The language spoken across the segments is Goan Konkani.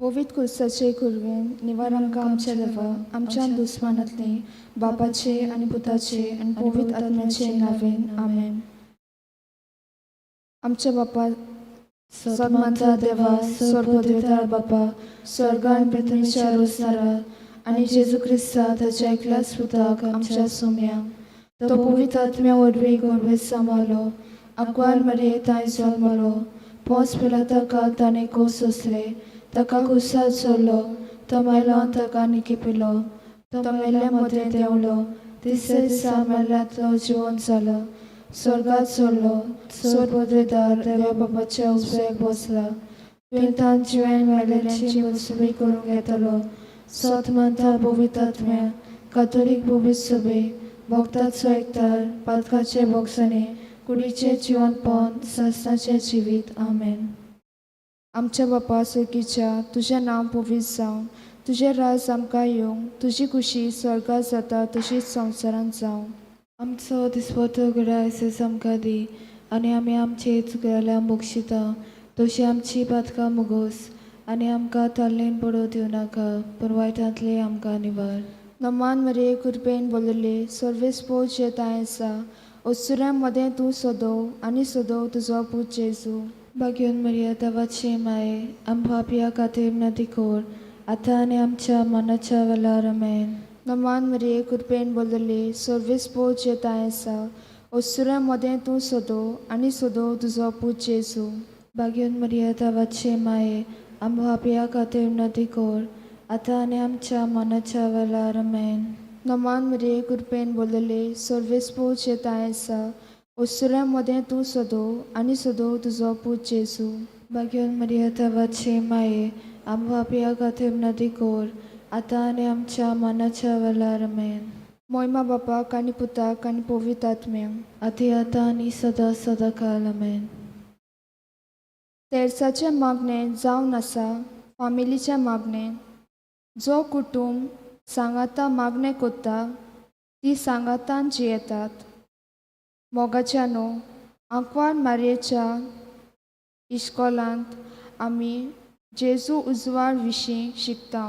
पवित्र कुर्साचे कुरवेन निवार आमकां आमच्या देवा आमच्या दुस्मानांतली बापाचे आनी पुताचे आनी पवित्र आत्म्याचे नांवेन आमेन. आमच्या बापा सदमानता देवा सर्वपदवीदार बापा स्वर्गान पृथ्वीच्या रोसणारा आनी जेजू क्रिस्ता ताच्या एकल्याच पुताक आमच्या सोम्या तो पवित्र आत्म्या वरवीं गोडवे सांबाळलो आंकवार मरे तांय जल्मलो पोंस पिलाताका ताणें कोस सोंसले ताका कुसाद चल्लो तो मेलो ताका निकिपिलो तो मेल्ल्या मदें देंवलो तिसऱ्या दिसा मेल्ल्यांतलो जिवन जालो स्वर्गात चडलो सर्वपदवीदार देवा बापाच्या उजव्याक बसला तुवें तान जिवें मेल्ल्यांची मुसबी करूंक येतलो सत मानता पवित्र आत्म्या कातोलीक पवित्र सभे भक्ताचो एकतार पातकाचे भोगसणे कुडीचें जिवनपण सासणाचें जिवीत. आमेन. आमच्या बापा सुर्गीच्या तुजें नांव पवित्र जावं तुजें राज आमकां येवं तुजी खुशी स्वर्गात जाता तशीच संवसारांत जावं. आमचो दिसपटो घडाय आमकां दी आनी आमी आमचे चुकलेल्या बक्षिता तशी आमची पातकां मुगोस आनी आमकां ताल्लेन पडो दिवं नाका पूण वायटांतले आमकां निवार. नमान मरे कृपेन बोलले सर्वेस्पोज जे तांय आसा ओसुऱ्यां मदें तूं सोदोव आनी सोदोव तुजो पूत जेजू. भाग्योन मरिया देवाची माये आम पापया खातीर नदी कोर आतां आनी आमच्या मनाच्या वेळार. आमेन. नमान मरे कृपेन बोलले सर्वेस्पोज जे तांय आसा ओसुऱ्यां मदें तूं सोदोव आनी सोदोव तुजो पूत जेजू. भाग्योन मरिया देवाची माये आम पापया खातीर नदी कोर आतां आनी आमच्या मनाच्या वेळार. आमेन. नमान मरे कृपेन बोलले सर्वेस्पोज जे तांय आसा ओसुऱ्यां मदें तूं सोदोव आनी सोदोव तुजो पूत जेजू. भाग्योन मरिया देवाची माये आम पापया खातीर नदी कोर आतां आनी आमच्या मनाच्या वेळार. आमेन. मोयमा बापाक आनी पुताक आनी पवित्र आत्म्याक. आती आतां आनी सदां सदां काल. आमेन. तेर्साचें मागणें जावन आसा फामिलीचें मागणें. जो कुटूंब सांगाता मागणें कोत्ता ती सांगातान जियेतात. मोगाच्या न्हू आंकवार मारयेच्या इश्कोलांत आमी जेजू उजवाड विशीं शिकता.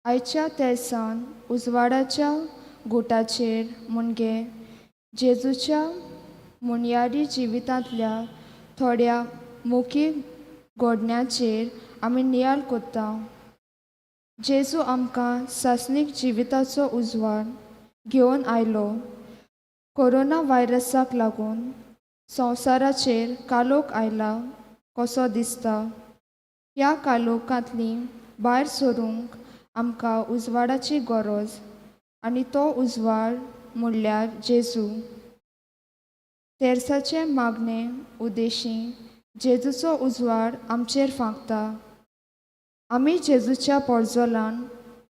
आयच्या तेर्सान उजवाडाच्या गुटाचेर मुणगे जेजूच्या मुणयारी जिवितांतल्या थोड्या मोखी घोडण्याचेर आमी नियाळ कोत्ता. जेजू आमकां सासणीक जिविताचो उजवाड घेवन आयलो. कोरोना व्हायरसाक लागून संवसाराचेर कालोख आयला कसो दिसता. ह्या कालोखांतली भायर सरूंक आमकां उजवाडाची गरज आनी तो उजवाड म्हणल्यार जेजू. तेर्साचें मागणें उद्देशी जेजूचो उजवाड आमचेर फांकता. आमी जेजूच्या पोरजोलान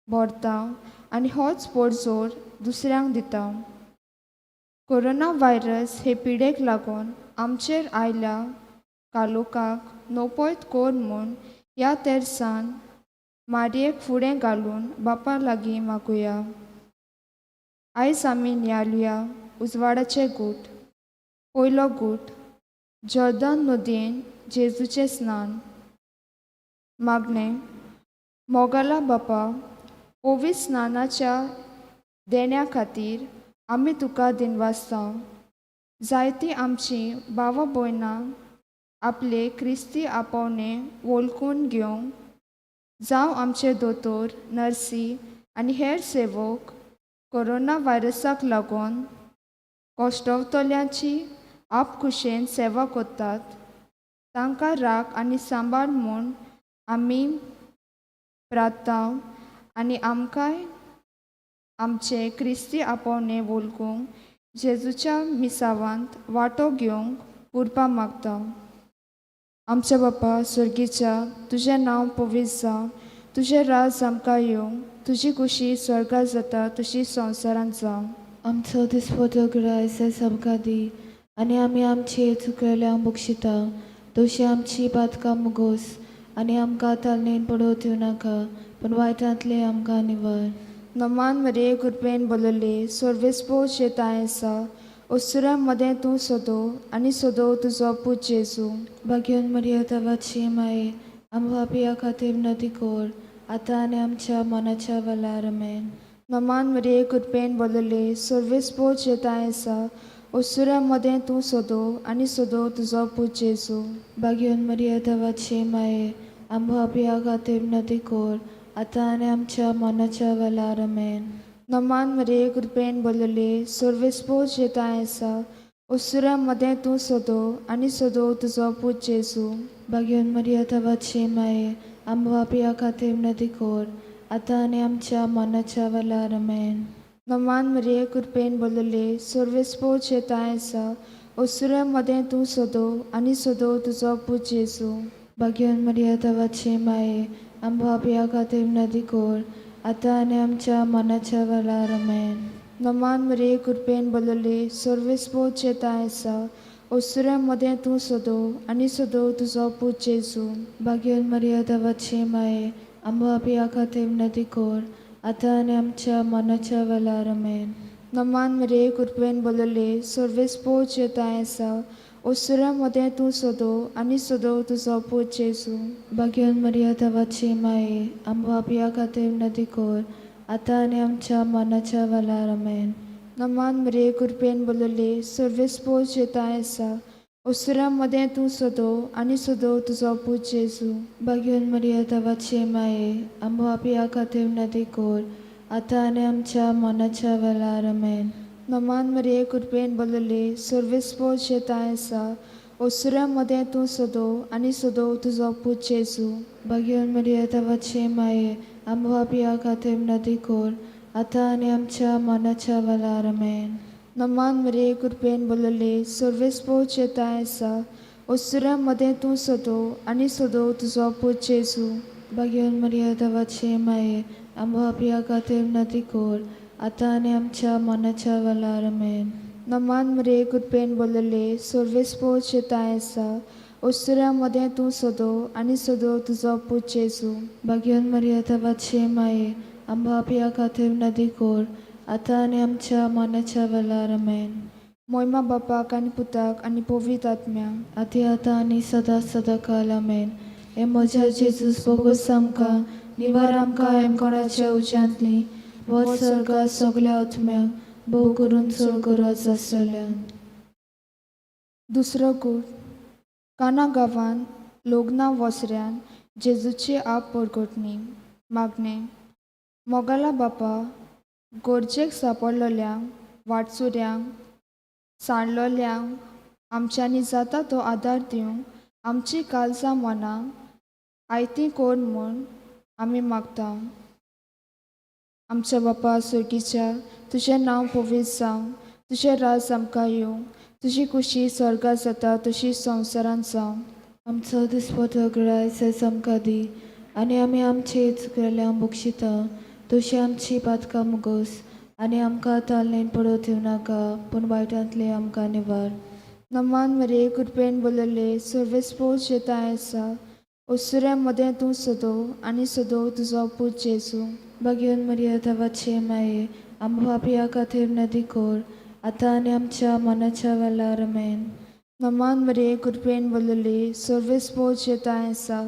भरता आनी होच पोरजोर दुसऱ्यांक दिता. कोरोना व्हायरस हे पिडेक लागून आमचेर आयल्या कालोखाक नोपयत कोर म्हूण ह्या तेर्सान मारयेक फुडें घालून बापा लागीं मागुया. आयज आमी नियालुया उजवाडाचे गूट. पयलो गूट जॉर्दन नदयेन जेजूचें स्नान. मागणें. मोगाला बापा पवित्र स्नानाच्या देण्या खातीर आमी तुका दिनवासता. जायतीं आमचीं भावा भयणां आपले क्रिस्ती आपोवणें वळखून घेवंक जावं आमचे दोतोर नर्सी आनी हेर सेवक कोरोना व्हायरसाक लागून कश्टवतल्यांची आपखुशेन सेवा करतात तांकां राख आनी सांबाळ म्हूण आमी प्रार्थना आनी आमकांय आमचे क्रिस्ती आपोवणें वळखूंक जेजूच्या मिसावांत वांटो घेवंक कुरपा मागता. आमच्या बापा स्वर्गीच्या तुजें नांव पवित्र जावं तुजें राज आमकां येवं तुजी खुशी स्वर्गात जाता तशी संवसारांत जावं. आमचो दिसपटो घडाय आमकां दी आनी आमी आमचे चुकलेल्यांक बक्षिता तशी आमची पातकां मुगोस आनी आमकां तालनेन पडो दिवं नाका पूण वायटांतले आमकां निवार. नमान मरे कृपेन बोलले सर्वेस्पोज जे तांय आसा ओसुऱ्यां मदें तूं सोदो आनी सोदो तुजो पूत जेजू. भाग्योन मरिया देवाची माये आमकां पिया खातीर नदी कोर आतां आनी आमच्या मनाच्या वेळार आमेन. नमान मरिये कृपेन बोलले सर्वेस्पोज जेताय आसा ओसुऱ्या मदें तूं सोदो आनी सोदो तुजो पूत जेजू. भाग्योन मरिया देवाची माये आमकां पिया खातीर नदी कोर आतां आनी आमच्या मनाच्या वेळार आमेन. नमान मरिये कृपेन बोलले सर्वेस्पोज जेताय आसा ओसुऱ्या मदें तूं सोदो आनी सोदो तुजो पूत जेजू. भाग्योन मरिया देवाची माये आमकां पिया खातीर नदी कोर आतां आनी आमच्या मनाच्या वेळार आमेन. नमान मरिये कृपेन बोलले सर्वेस्पोज जेताय आसा ओसुऱ्या मदें तूं सोदो आनी सोदो तुजो पूत जेजू. भाग्योन मरिया देवाची माये आमकां पिया खातीर नदी कोर आतां आनी आमच्या मनाच्या वेळार आमेन. नमान मरिये कृपेन बोलले सर्वेस्पोज जेताय आसा ओसुऱ्या मदें तूं सोदो आनी सोदो तुजो पूत जेजू. भाग्योन मरिया देवाची माये आमकां पिया खातीर नदी कोर आतां आनी आमच्या मनाच्या वेळार आमेन. नमान मरिये कृपेन बोलले सर्वेस्पोज जेताय आसा ओसुऱ्या मदें तूं सोदो आनी सोदो तुजो पूत जेजू. भाग्योन मरिया देवाची माये आमकां पिया खातीर नदी कोर आतां आनी आमच्या मनाच्या वेळार आमेन. नमान मरिये कृपेन बोलले सर्वेस्पोज जेताय आसा ओसुऱ्या मदें तूं सोदो आनी सोदो तुजो पूत जेजू. भाग्योन मरिया देवाची माये आमकां पिया खातीर नदी कोर आतां आनी आमच्या मनाच्या वेळार आमेन. नमान मरिये कृपेन बोलले सर्वेस्पोज जेताय आसा ओसुऱ्या मदें तूं सोदो आनी सोदो तुजो पूत जेजू. भाग्योन मरिया देवाची माये आमकां पिया खातीर नदी कोर आतां आनी आमच्या मनाच्या वेळार आमेन. नमान मरिये कृपेन बोलले सर्वेस्पोज जेताय आसा ओसुऱ्या मदें तूं सोदो आनी सोदो तुजो पूत जेजू. भाग्योन मरिया देवाची माये आमकां पिया खातीर नदी कोर आतां आनी आमच्या मनाच्या वेळार आमेन. नमान मरिये कृपेन बोलले सर्वेस्पोज जेताय आसा ओसुऱ्या मदें तूं सोदो आनी सोदो तुजो पूत जेजू. भाग्योन मरिया देवाची माये आमकां पिया खातीर नदी कोर आतां आनी आमच्या मनाच्या वेळार आमेन. मोयमा बापाक आनी पुताक आनी पवित्र आत्म्याक. आती आतां आनी सदां सदां काल आमेन. हे म्हज्या जेजूस बोगोस आमकां निवार आमकां हेमकोणाच्या उज्यांतली वच सर्गा सगल्या आत्म्यांक भोव करून चड गरज आसतल्यांक. दुसरो गूट काना गांवान लोगना वसऱ्यान जेजूची आप परगटणी. मागणें. मोगाला बापा गरजेक सापडलेल्यांक वाटसुऱ्यांक सांडलोल्यांक आमच्यांनी जाता तो आदार दिवंक आमची काळजां मनां आयतीं कोर म्हूण आमी मागता. आमच्या बापा सुर्गीच्या तुजें नांव पवित्र जावं, तुजें राज आमकां येवं, तुजी कुशी स्वर्गात जाता तशी संवसारांत जावं. आमचो दिसपटो ग्रायस आमकां दी आनी आमी आमचे चुकलेल्यांक बक्षिता तशी आमची पातकां मुगोस आनी आमकां तालनेन पडत दिवं नाका पूण वायटांतले आमकां निवार. नमान मरिये कृपेन बोलले सर्वेस्पोज जेताय आसा ओसुऱ्या मदें तूं सोदो आनी सोदो तुजो पूत जेजू. भाग्योन मरिया देवाचे माये आमकां पिया खातीर नदी कोर आतां आनी आमच्या मनाच्या वेळार आमेन. नमान मरिये कृपेन बोलले सर्वेस्पोज जेताय आसा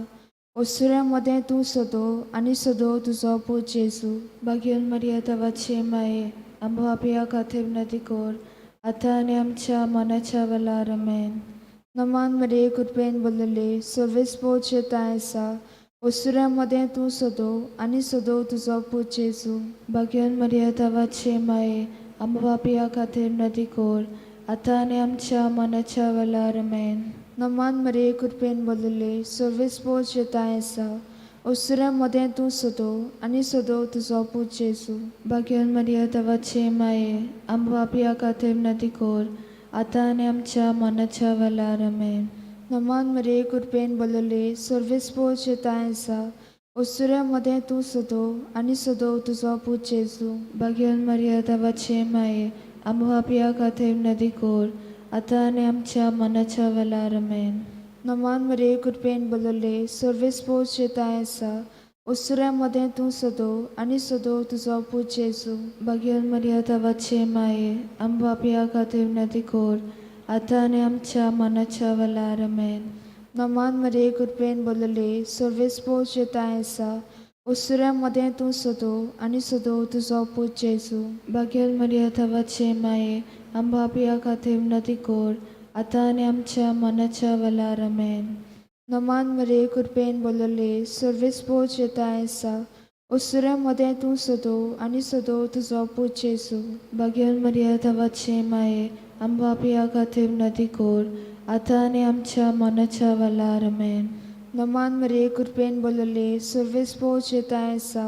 ओसुऱ्या मदें तूं सोदो आनी सोदो तुजो पूत जेजू. भाग्योन मरिया देवाचे माये आमकां पिया खातीर नदी कोर आतां आनी आमच्या मनाच्या वेळार आमेन. नमान मरिये कृपेन बोलले सर्वेस्पोज जेताय आसा ओसुऱ्या मदें तूं सोदो आनी सोदो तुजो पूत जेजू. भाग्योन मरिया देवाचे माये आमकां पिया खातीर नदी कोर आतां आनी आमच्या मनाच्या वेळार आमेन. नमान मरिये कृपेन बोलले सर्वेस्पोज जेताय आसा ओसुऱ्या मदें तूं सोदो आनी सोदो तुजो पूत जेजू. भाग्योन मरिया देवाचे माये आमकां पिया खातीर नदी कोर आतां आनी आमच्या मनाच्या वेळार आमेन. नमान मरिये कृपेन बोलले सर्वेस्पोज जेताय आसा ओसुऱ्या मदें तूं सोदो आनी सोदो तुजो पूत जेजू. भाग्योन मरिया देवाचे माये आमकां पिया खातीर नदी कोर आतां आनी आमच्या मनाच्या वेळार आमेन. नमान मरिये कृपेन बोलले सर्वेस्पोज जेताय आसा ओसुऱ्या मदें तूं सोदो आनी सोदो तुजो पूत जेजू. भाग्योन मरिया देवाचे माये आमकां पिया खातीर नदी कोर आतां आनी आमच्या मनाच्या वेळार आमेन. नमान मरिये कृपेन बोलले सर्वेस्पोज जेताय आसा ओसुऱ्या मदें तूं सदो आनी सदो तुजो पूत जेजू. भाग्याल मरिया तवाचे माये, आम पापया खातीर नदी कोर, आतां आनी आमच्या मनाच्या वेळार. आमेन. नमान मरिये कृपेन बोलले सर्वेस्पोज जेताय आसा ओसुऱ्या मदें तूं सदो आनी सदो तुजो पूत जेजू. भाग्याल मरिया तवाचे माये, आम पापया खातीर नदी कोर, आतां आनी आमच्या मनाच्या वेळार. आमेन. नमान मरिये कृपेन बोलले सर्वेस्पोज जेताय आसा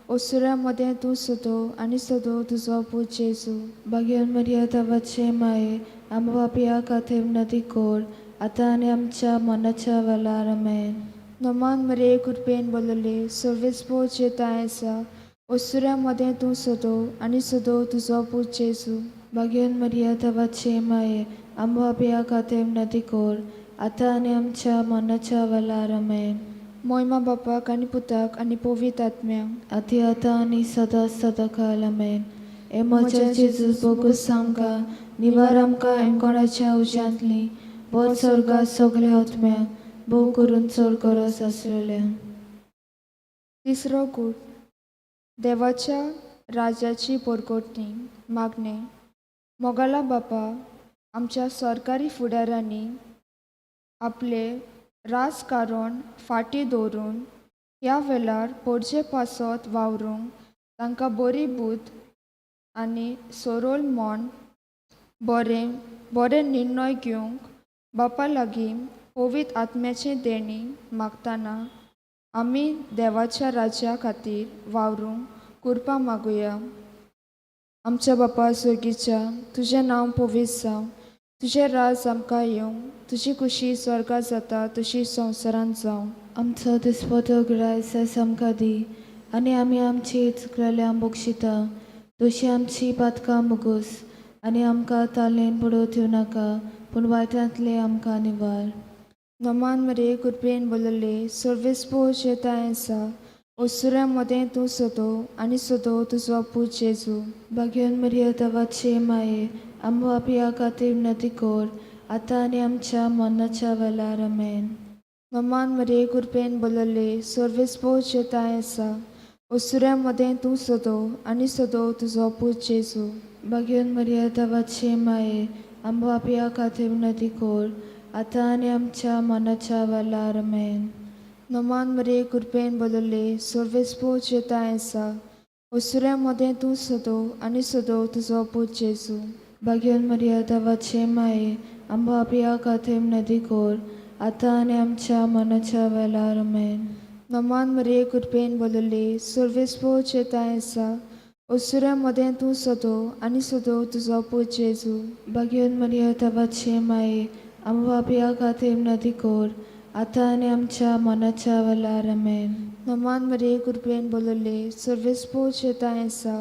ओसुऱ्या मदें तूं सदो आनी सदो तुजो पूत जेजू. भाग्याल मरिया तवाचे माये, आम पापया खातीर नदी कोर, आतां आनी आमच्या मनाच्या वेळार. आमेन. नमान मरिये कृपेन बोलले सर्वेस्पोज जेताय आसा ओसुऱ्या मदें तूं सदो आनी सदो तुजो पूत जेजू. भाग्याल मरिया तवाचे माये, आम पापया खातीर नदी कोर, आतां आनी आमच्या मनाच्या वेळार. आमेन. मोयमा बापाक आनी पुताक आनी पवित्र आत्म्याक. आती आतां आनी सदां सदांकाल. आमेन. हे म्हज्या जेजूस, बोगूस आमकां निवार, आमकां एमकोणाच्या उज्यांतली वच स्वर्गा सगल्या आत्म्यांक, भोव करून चड गरज आसलेल्या. तिसरो गूट देवाच्या राजाची परगटणी मागणें. मोगाला बापा, आमच्या सरकारी फुडाऱ्यांनी आपले राजकारण फाटीं दवरून ह्या वेळार पोरजे पासत वावरूंक तांकां बरी बुद्द आनी सरोल मन बरें बरे निर्णय घेवंक बापा लागीं पवित्र आत्म्याचें देणी मागतना आमी देवाच्या राज्या खातीर वावरूंक कृपा मागुया. आमच्या बापा स्वर्गीच्या, तुजें नांव पवित्र जावं, तुजें राज आमकां येवं, तुजी खुशी स्वर्गात जाता तशी संवसारांत जावं. आमचो दिसपटो ग्रायस आयज आमकां दी आनी आमी आमची चुकलेल्यांक बक्षिता तशी आमची पातकां मुगूस आनी आमकां तालनेन पडोवंक दिवं नाका, पूण वायटांतले आमकां निवार. नमान मरिये कृपेन बोलले सर्वेस्पोज जेताय आसा ओसुऱ्या मदें तूं सदो आनी सदो तुजो पूत जेजू. भाग्याल मरिया तवाचे माये, आम पापया खातीर नदी कोर, आतां आनी आमच्या मरणाच्या वेळार. आमेन. नमान मरिये कृपेन बोलले सर्वेस्पोज जेताय आसा ओसुऱ्या मदें तूं सदो आनी सदो तुजो पूत जेजू. भाग्याल मरिया तवाचे माये, आम पापया खातीर नदी कोर, आतां आनी आमच्या मरणाच्या वेळार. आमेन. नमान मरिये कृपेन बोलले सर्वेस्पोज जेताय आसा ओसुऱ्या मदें तूं सदो आनी सदो तुजो पूत जेजू. भाग्याल मरिया तवाचे माये, आम पापया खातीर नदी कोर, आतां आनी आमच्या मरणाच्या वेळार. आमेन. नमान मरिये कृपेन बोलले सर्वेस्पोज जेताय आसा ओसुऱ्या मदें तूं सदो आनी सदो तुजो पूत जेजू. भाग्याल मरिया तवाचे माये, आम पापया खातीर नदी कोर, आतां आनी आमच्या मरणाच्या वेळार. आमेन. नमान मरिये कृपेन बोलले सर्वेस्पोज जेताय आसा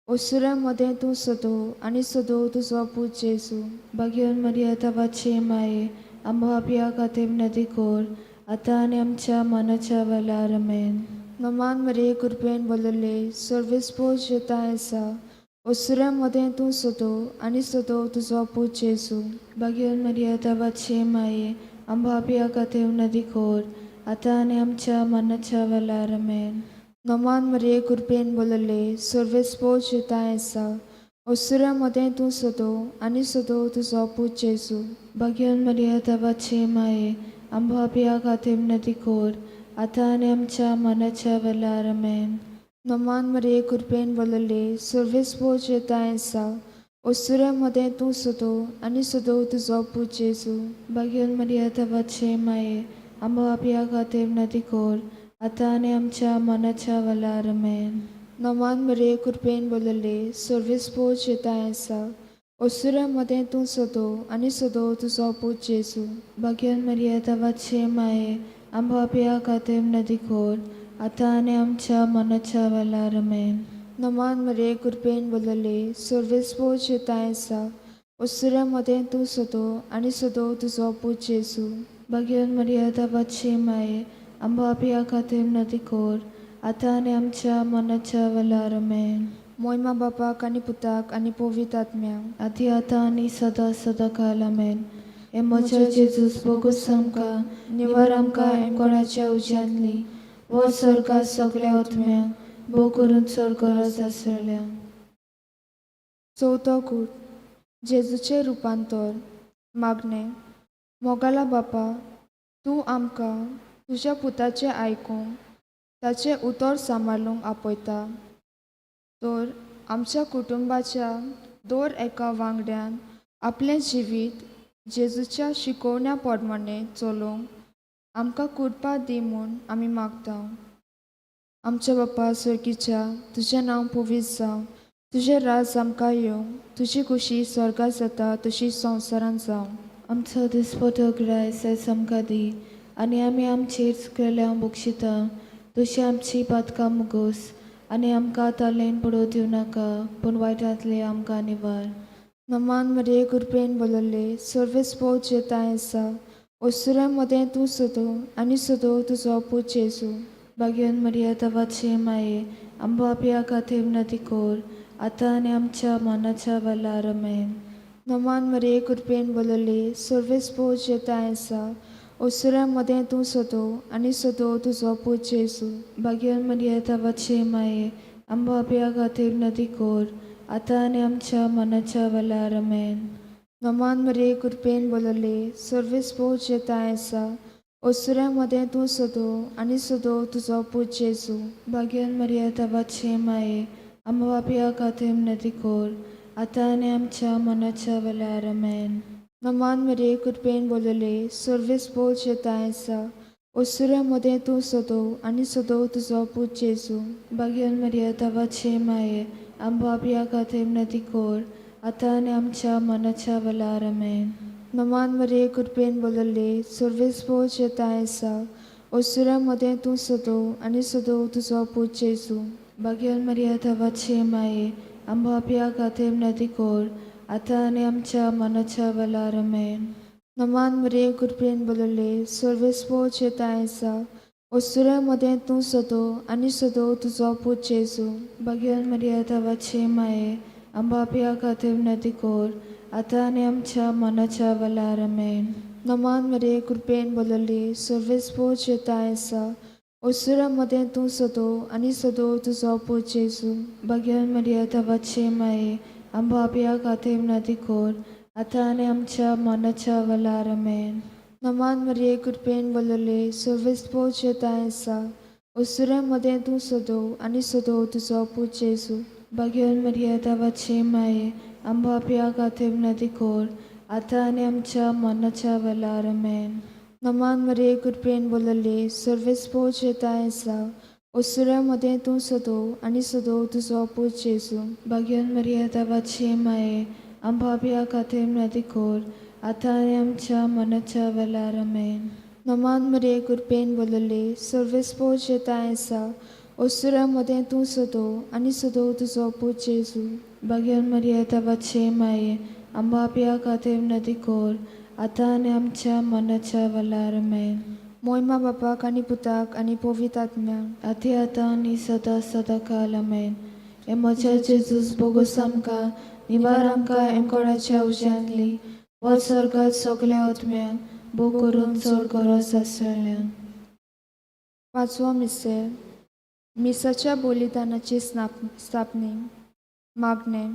ओसुऱ्या मदें तूं सदो आनी सदो तुजो पूत जेजू. भाग्याल मरिया तवाचे माये, आम पापया खातीर नदी कोर, आतां आनी आमच्या मरणाच्या वेळार. आमेन. नमान मरिये कृपेन बोलले सर्वेस्पोज जेताय आसा ओसुऱ्या मदें तूं सदो आनी सदो तुजो पूत जेजू. भाग्याल मरिया तवाचे माये, आम पापया खातीर नदी कोर, आतां आनी आमच्या मरणाच्या वेळार. आमेन. नमान मरिये कृपेन बोलले सर्वेस्पोज जेताय आसा ओसुऱ्या मदें तूं सदो आनी सदो तुजो पूत जेजू. भाग्याल मरिया तवाचे माये, आम पापया खातीर नदी कोर, आतां आनी आमच्या मरणाच्या वेळार. आमेन. नमान मरिये कृपेन बोलले सर्वेस्पोज जेताय आसा ओसुऱ्या मदें तूं सदो आनी सदो तुजो पूत जेजू. भाग्याल मरिया तवाचे माये, आम पापया खातीर नदी कोर, आतां आनी आमच्या मरणाच्या वेळार. आमेन. नमान मरिये कृपेन बोलले सर्वेस्पोज जेताय आसा ओसुऱ्या मदें तूं सदो आनी सदो तुजो पूत जेजू. भाग्याल मरिया तवाचे माये, आम पापया खातीर नदी कोर, आतां आनी आमच्या मरणाच्या वेळार. आमेन. नमान मरिये कृपेन बोलले सर्वेस्पोज जेताय आसा ओसुऱ्या मदें तूं सदो आनी सदो तुजो पूत जेजू. भाग्याल मरिया तवाचे माये, आम पापया खातीर नदी कोर, आतां आनी आमच्या मरणाच्या वेळार. आमेन. मोयमा बापाक आनी पुताक आनी पवित्र आत्म्याक. आती आतां आनी सदां सदां काल. आमेन. हे म्हज्या जेजूस बोगूस आमकां निवार आमकां एमकोणाच्या उज्यांतली वो स्वर्गात सगळ्या आत्म्यांक भोव करून चड गरज आसलेल्या. चवथो कूट जेजूचें रुपांतर. मागणें. मोगाला बापा, तूं आमकां तुज्या पुताचें आयकूंक ताचें उतर सांबाळूंक आपयता, तर आमच्या कुटुंबाच्या दर एका वांगड्यान आपलें जिवीत जेजूच्या शिकोवण्या प्रमाणें चलोवंक आमकां कृपा दी म्हूण आमी मागता. आमच्या बापा सर्गीच्या, तुजें नांव पवित्र जावं, तुजें राज आमकां येवं, तुजी खुशी स्वर्गात जाता तशी संवसारांत जावं. आमचो दिसपटो ग्रास आयज आमकां दी आनी आमी आमचेर चुकलेल्यांक बक्षिता तशी आमची पातकां मुगोस आनी आमकां तालेन पडोवं दिवं नाका पूण वायटांतले आमकां निवार. नमान मरिये, कृपेन बोलले, सर्वेस्पोज जेताय आसा, ओसुऱ्या मदें तूं सदो आनी सदो तुजो पूत जेजू. भाग्यान मरिया तवाचे माये, आमकां पापया खातीर नदी कोर आतां आनी आमच्या मनाच्या वेळार. आमेन. नमान मरिये, कृपेन बोलले, सर्वेस्पोज जेताय आसा, ओसुऱ्या मदें तूं सदो आनी सदो तुजो पूत जेजू. भाग्यान मरिया तवाचे माये, आमकां पापया खातीर नदी कोर आतां आनी आमच्या मनाच्या वेळार. आमेन. नमान मरिये, कृपेन बोलले, सर्वेस्पोज जेताय आसा, ओसुऱ्या मदें तूं सदो आनी सदो तुजो पूत जेजू. भाग्यान मरिया तवाचे माये, आमकां पापया खातीर नदी कोर आतां आनी आमच्या मनाच्या वेळार. आमेन. नमान मरिये, कृपेन बोलले, सर्वेस्पोज जेताय आसा, ओसुऱ्या मदें तूं सदो आनी सदो तुजो पूत जेजू. भाग्यान मरिया तवाचे माये, आमकां पापया खातीर नदी कोर आतां आनी आमच्या मनाच्या वेळार. आमेन. नमान मरिये, कृपेन बोलले, सर्वेस्पोज जेताय आसा, ओसुऱ्या मदें तूं सदो आनी सदो तुजो पूत जेजू. भाग्यान मरिया तवाचे माये, आमकां पापया खातीर नदी कोर आतां आनी आमच्या मनाच्या वेळार. आमेन. नमान मरिये, कृपेन बोलले, सर्वेस्पोज जेताय आसा, ओसुऱ्या मदें तूं सदो आनी सदो तुजो पूत जेजू. भाग्यान मरिया तवाचे माये, आमकां पापया खातीर नदी कोर आतां आनी आमच्या मनाच्या वेळार. आमेन. नमान मरिये, कृपेन बोलले, सर्वेस्पोज जेताय आसा, ओसुऱ्या मदें तूं सदो आनी सदो तुजो पूत जेजू. भाग्यान मरिया तवाचे माये, आमकां पापया खातीर नदी कोर आतां आनी आमच्या मनाच्या वेळार. आमेन. नमान मरिये, कृपेन बोलले, सर्वेस्पोज जेताय आसा, ओसुऱ्या मदें तूं सदो आनी सदो तुजो पूत जेजू. भाग्यान मरिया तवाचे माये, आमकां पापया खातीर नदी कोर आतां आनी आमच्या मनाच्या वेळार. आमेन. नमान मरिये, कृपेन बोलले, सर्वेस्पोज जेताय आसा, ओसुऱ्या मदें तूं सदो आनी सदो तुजो पूत जेजू. भाग्यान मरिया तवाचे माये, आमकां पापया खातीर नदी कोर आतां आनी आमच्या मनाच्या वेळार. आमेन. नमान मरिये, कृपेन बोलले, सर्वेस्पोज जेताय आसा, ओसुऱ्या मदें तूं सदो आनी सदो तुजो पूत जेजू. भाग्यान मरिया तवाचे माये, आमकां पापया खातीर नदी कोर आतां आनी आमच्या मनाच्या वेळार. आमेन. मोयमा बापाक आनी पुताक आनी पवित्र आत्म्याक. आती आतां आनी सदां सदां काल. आमेन. हे म्हज्या जेजूस बोगोस आमकां निवार आमकां एमकोणाच्या उज्यांतली वच स्वर्गात सगळ्या आत्म्यांक भोव करून चड गरज आसलेल्या. पांचवो मिसेर मिसाच्या बलिदानाची स्थापनी. मागणें.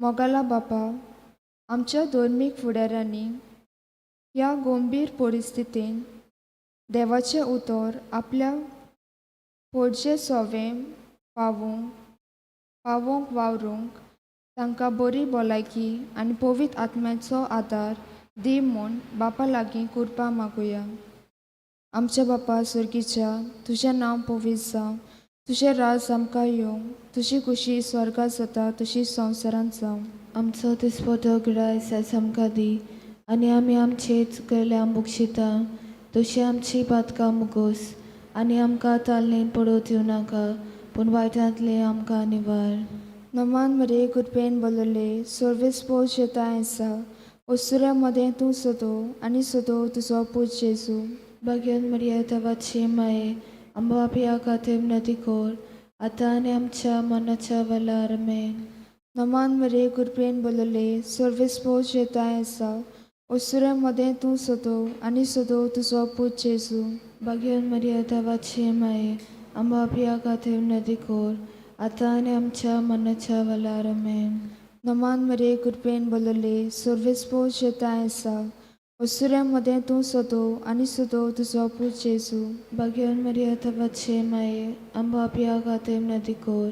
मोगाला बापा, आमच्या धर्मीक फुडाऱ्यांनी ह्या गंभीर परिस्थितीन देवाचें उतर आपल्या पोडजे सोवें पावोवंक वावरूंक तांकां बरी भलायकी आनी पवित्र आत्म्याचो आदार दी म्हूण बापा लागीं कृपा मागुया. आमच्या बापा सर्गीच्या, तुजें नांव पवित्र जावं, तुजें राज आमकां येवं, तुजी खुशी स्वर्गात जाता तशी संवसारांत जावं. आमचो दिसपटो ग्रास आयज आमकां दी आनी आमी आमचे चुकलेल्यांक बक्षिता तशी आमची पातकां मुगोस आनी आमकां तालनेन पडोवं दिवं नाका पूण वायटांतले आमकां निवार. नमान मरिये, कृपेन बोलले, सर्वेस्पोज जेताय आसा, ओसुऱ्या मदें तूं सदो आनी सदो तुजो पूत जेजू. भाग्यान मरिया तवाचे माये, आमकां पापया खातीर नदी कोर आतां आनी आमच्या मनाच्या वेळार. आमेन. नमान मरिये, कृपेन बोलले, सर्वेस्पोज जेताय आसा, ओसुऱ्या मदें तूं सदो आनी सदो तुजो पूत जेजू. भाग्यवान मरिया देवाची माये, आमकां पापयां खातीर विनंती कर, आतां आनी आमच्या मरणाच्या वेळार. आमेन. नमान मरिये, कृपेन भरलेली, सर्वेस्पोर शेतांय आसा. ओसुऱ्या मदें तूं सदो आनी सदो तुजो पूत जेजू. भाग्यवान मरिया देवाची माये, आमकां पापयां खातीर विनंती कर,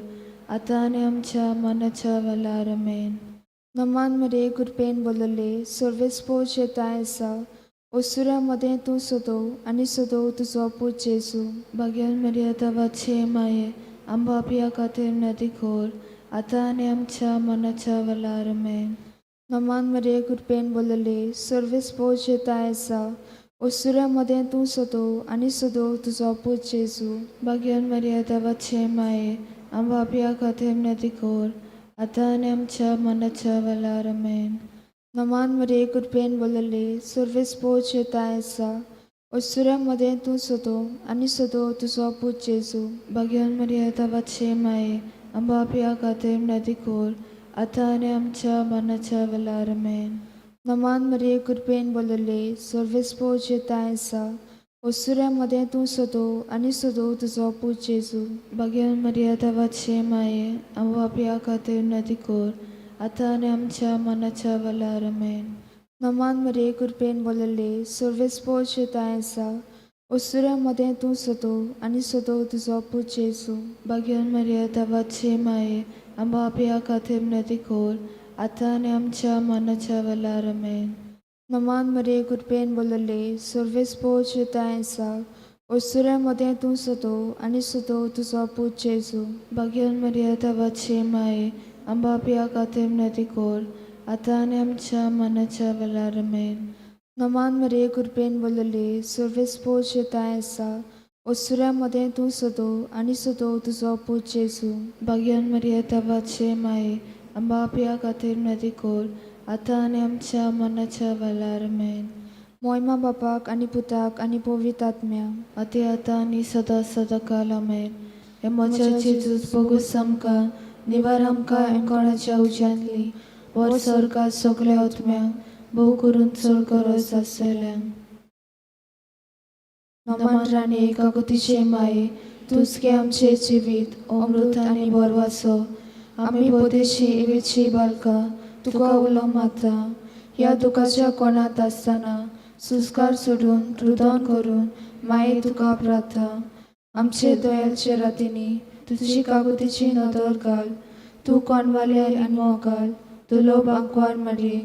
आतां आनी आमच्या मरणाच्या वेळार. आमेन. नमान मरिये, कृपेन भरलेली, सर्वेस्पोर शेतांय आसा. ओसुऱ्या मदें तूं सदो आनी सदो तुजो पूत जेजू. भाग्यवान मरिया देवाची माये, आमकां पापयां खातीर विनंती कर, आतां आनी आमच्या मरणाच्या वेळार. आमेन. नमान मरिये, कृपेन भरलेली, सर्वेस्पोर शेतांय आसा. ओसुऱ्या मदें तूं सदो आनी सदो तुजो पूत जेजू. भाग्यवान मरिया देवाची माये, आमकां पापयां खातीर विनंती कर, आतां आनी आमच्या मरणाच्या वेळार. आमेन. नमान मरिये, कृपेन भरलेली, सर्वेस्पोर शेतांय आसा. ओसुऱ्या मदें तूं सदो आनी सदो तुजो पूत जेजू. भाग्यवान मरिया देवाची माये, आमकां पापयां खातीर विनंती कर, आतां आनी आमच्या मरणाच्या वेळार. आमेन. नमान मरिये, कृपेन भरलेली, सर्वेस्पोर शेतांय आसा. ओसुऱ्या मदें तूं सदो आनी सदो तुजो पूत जेजू. भाग्यवान मरिया देवाची माये, आमकां पापयां खातीर विनंती कर, आतां आनी आमच्या मरणाच्या वेळार. आमेन. नमान मरिये, कृपेन भरलेली, सर्वेस्पोर शेतांय आसा. ओसुऱ्या मदें तूं सदो आनी सदो तुजो पूत जेजू. भाग्यवान मरिया देवाची माये, आमकां पापयां खातीर विनंती कर, आतां आनी आमच्या मरणाच्या वेळार. आमेन. नमान मरिये, कृपेन भरलेली, सर्वेस्पोर शेतांय आसा. ओसुऱ्या मदें तूं सदो आनी सदो तुजो पूत जेजू. भाग्यवान मरिया देवाची माये, आमकां पापयां खातीर विनंती कर, आतां आनी आमच्या मरणाच्या वेळार. आमेन. नमान मरिये, कृपेन भरलेली, सर्वेस्पोर शेतांय आसा. ओसुऱ्या मदें तूं सदो आनी सदो तुजो पूत जेजू. भाग्यवान मरिया देवाची माये, आमकां पापयां खातीर विनंती कर, आतां आनी आमच्या मरणाच्या वेळार. आमेन. मोयमा बापाक आनी पुताक आनी पवित्र आत्म्याक. आती आतां आनी सदां सदां काल. आमेन. हे म्हज्या जेजूस, भोगोस आमकां, निवार आमकां एमकोणाच्या उज्यांतली, वर स्वर्गात सगळ्या आत्म्यांक, भोव करून चड गरज आसतल्यांक. नमन राणी काकुतीचे माये, तूंच गे आमचे जिवीत अमृत आनी बरवासो. आमी पदेशी एवेची बालकां तुका उलो मारता. ह्या दुखाच्या कोणांत आसतना सुस्कार सोडून रुदन करून माये तुका प्रार्था. आमचे दयालचे रातींनी तुजी काकुतीची नदर घाल. तूं कोणवाले आनी मोगाल तुलो बांकवार मारये.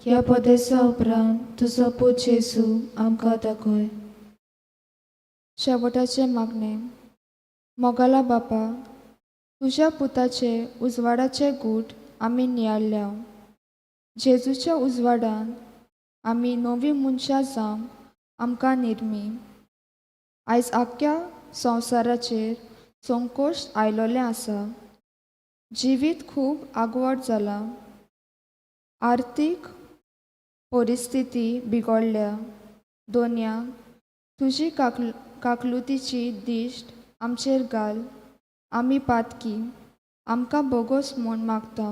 ह्या पदेसा उपरांत तुजो पूत जेजू आमकां दाखय. शेवटाचें मागणें. मोगाला बापा, तुज्या पुताचे उजवाडाचे गूट आमी नियाळ्ळ्या. जेजूच्या उजवाडान आमी नवी मनशां जावंक आमकां निर्मी. आयज आख्ख्या संवसाराचेर संकोश आयलोलें आसा. जिवीत खूब आगवड जालां. आर्थीक परिस्थिती बिगडल्या. दोनया, तुजी काकलुतीची दिश्ट आमचेर घाल. आमी पातकी, आमकां बोगोस म्हूण मागता.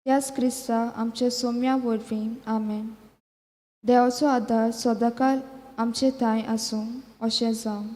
त्याच क्रिस्ता आमच्या सोम्या वरवीं. आमेन. देवाचो आदार सदांकाल आमचे ठांय आसूं. अशें जावं.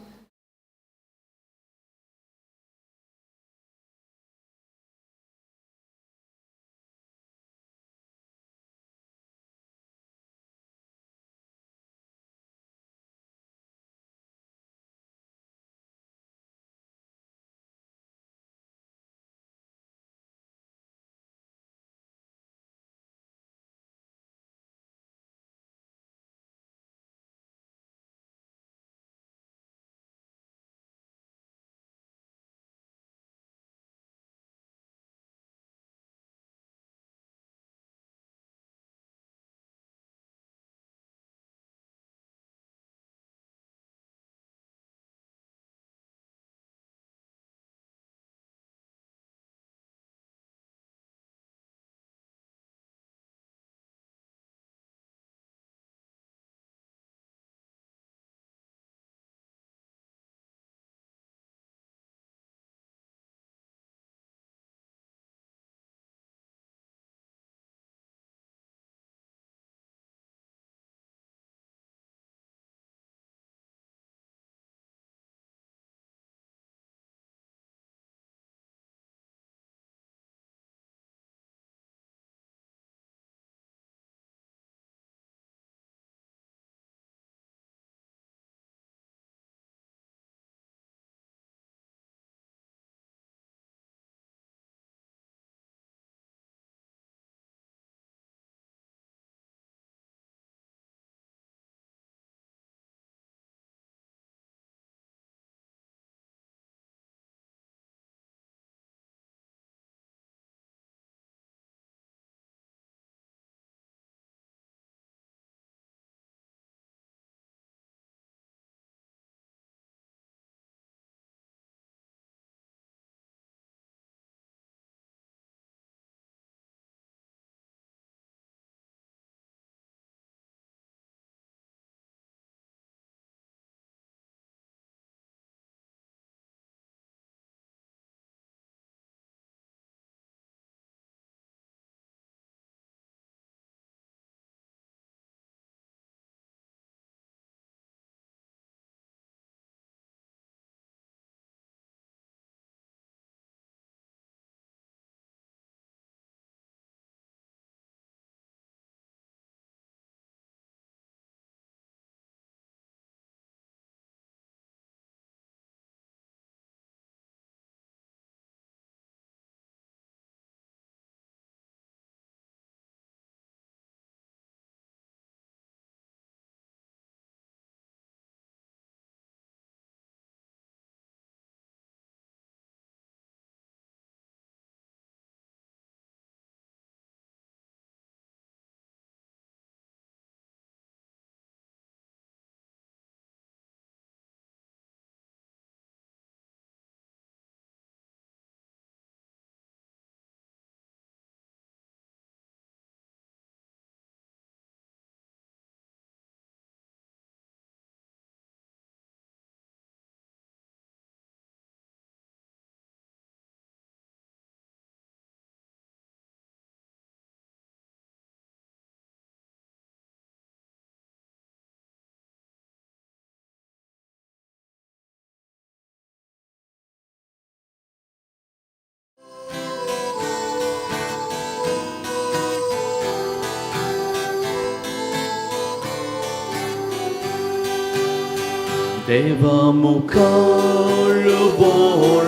देवा मुखार उबो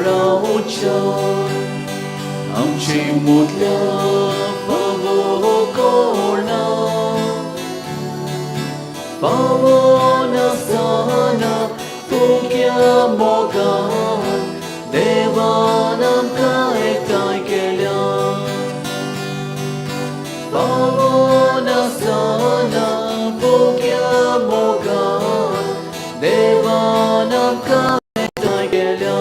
रावच्या आमचे मुदल्या फावो कोणा फावो नासतना फुक्या मोगान देवान आमकां एकठांय केल्या फावो नासतना फुक्या मोगान देवान आमकां एकठांय केल्या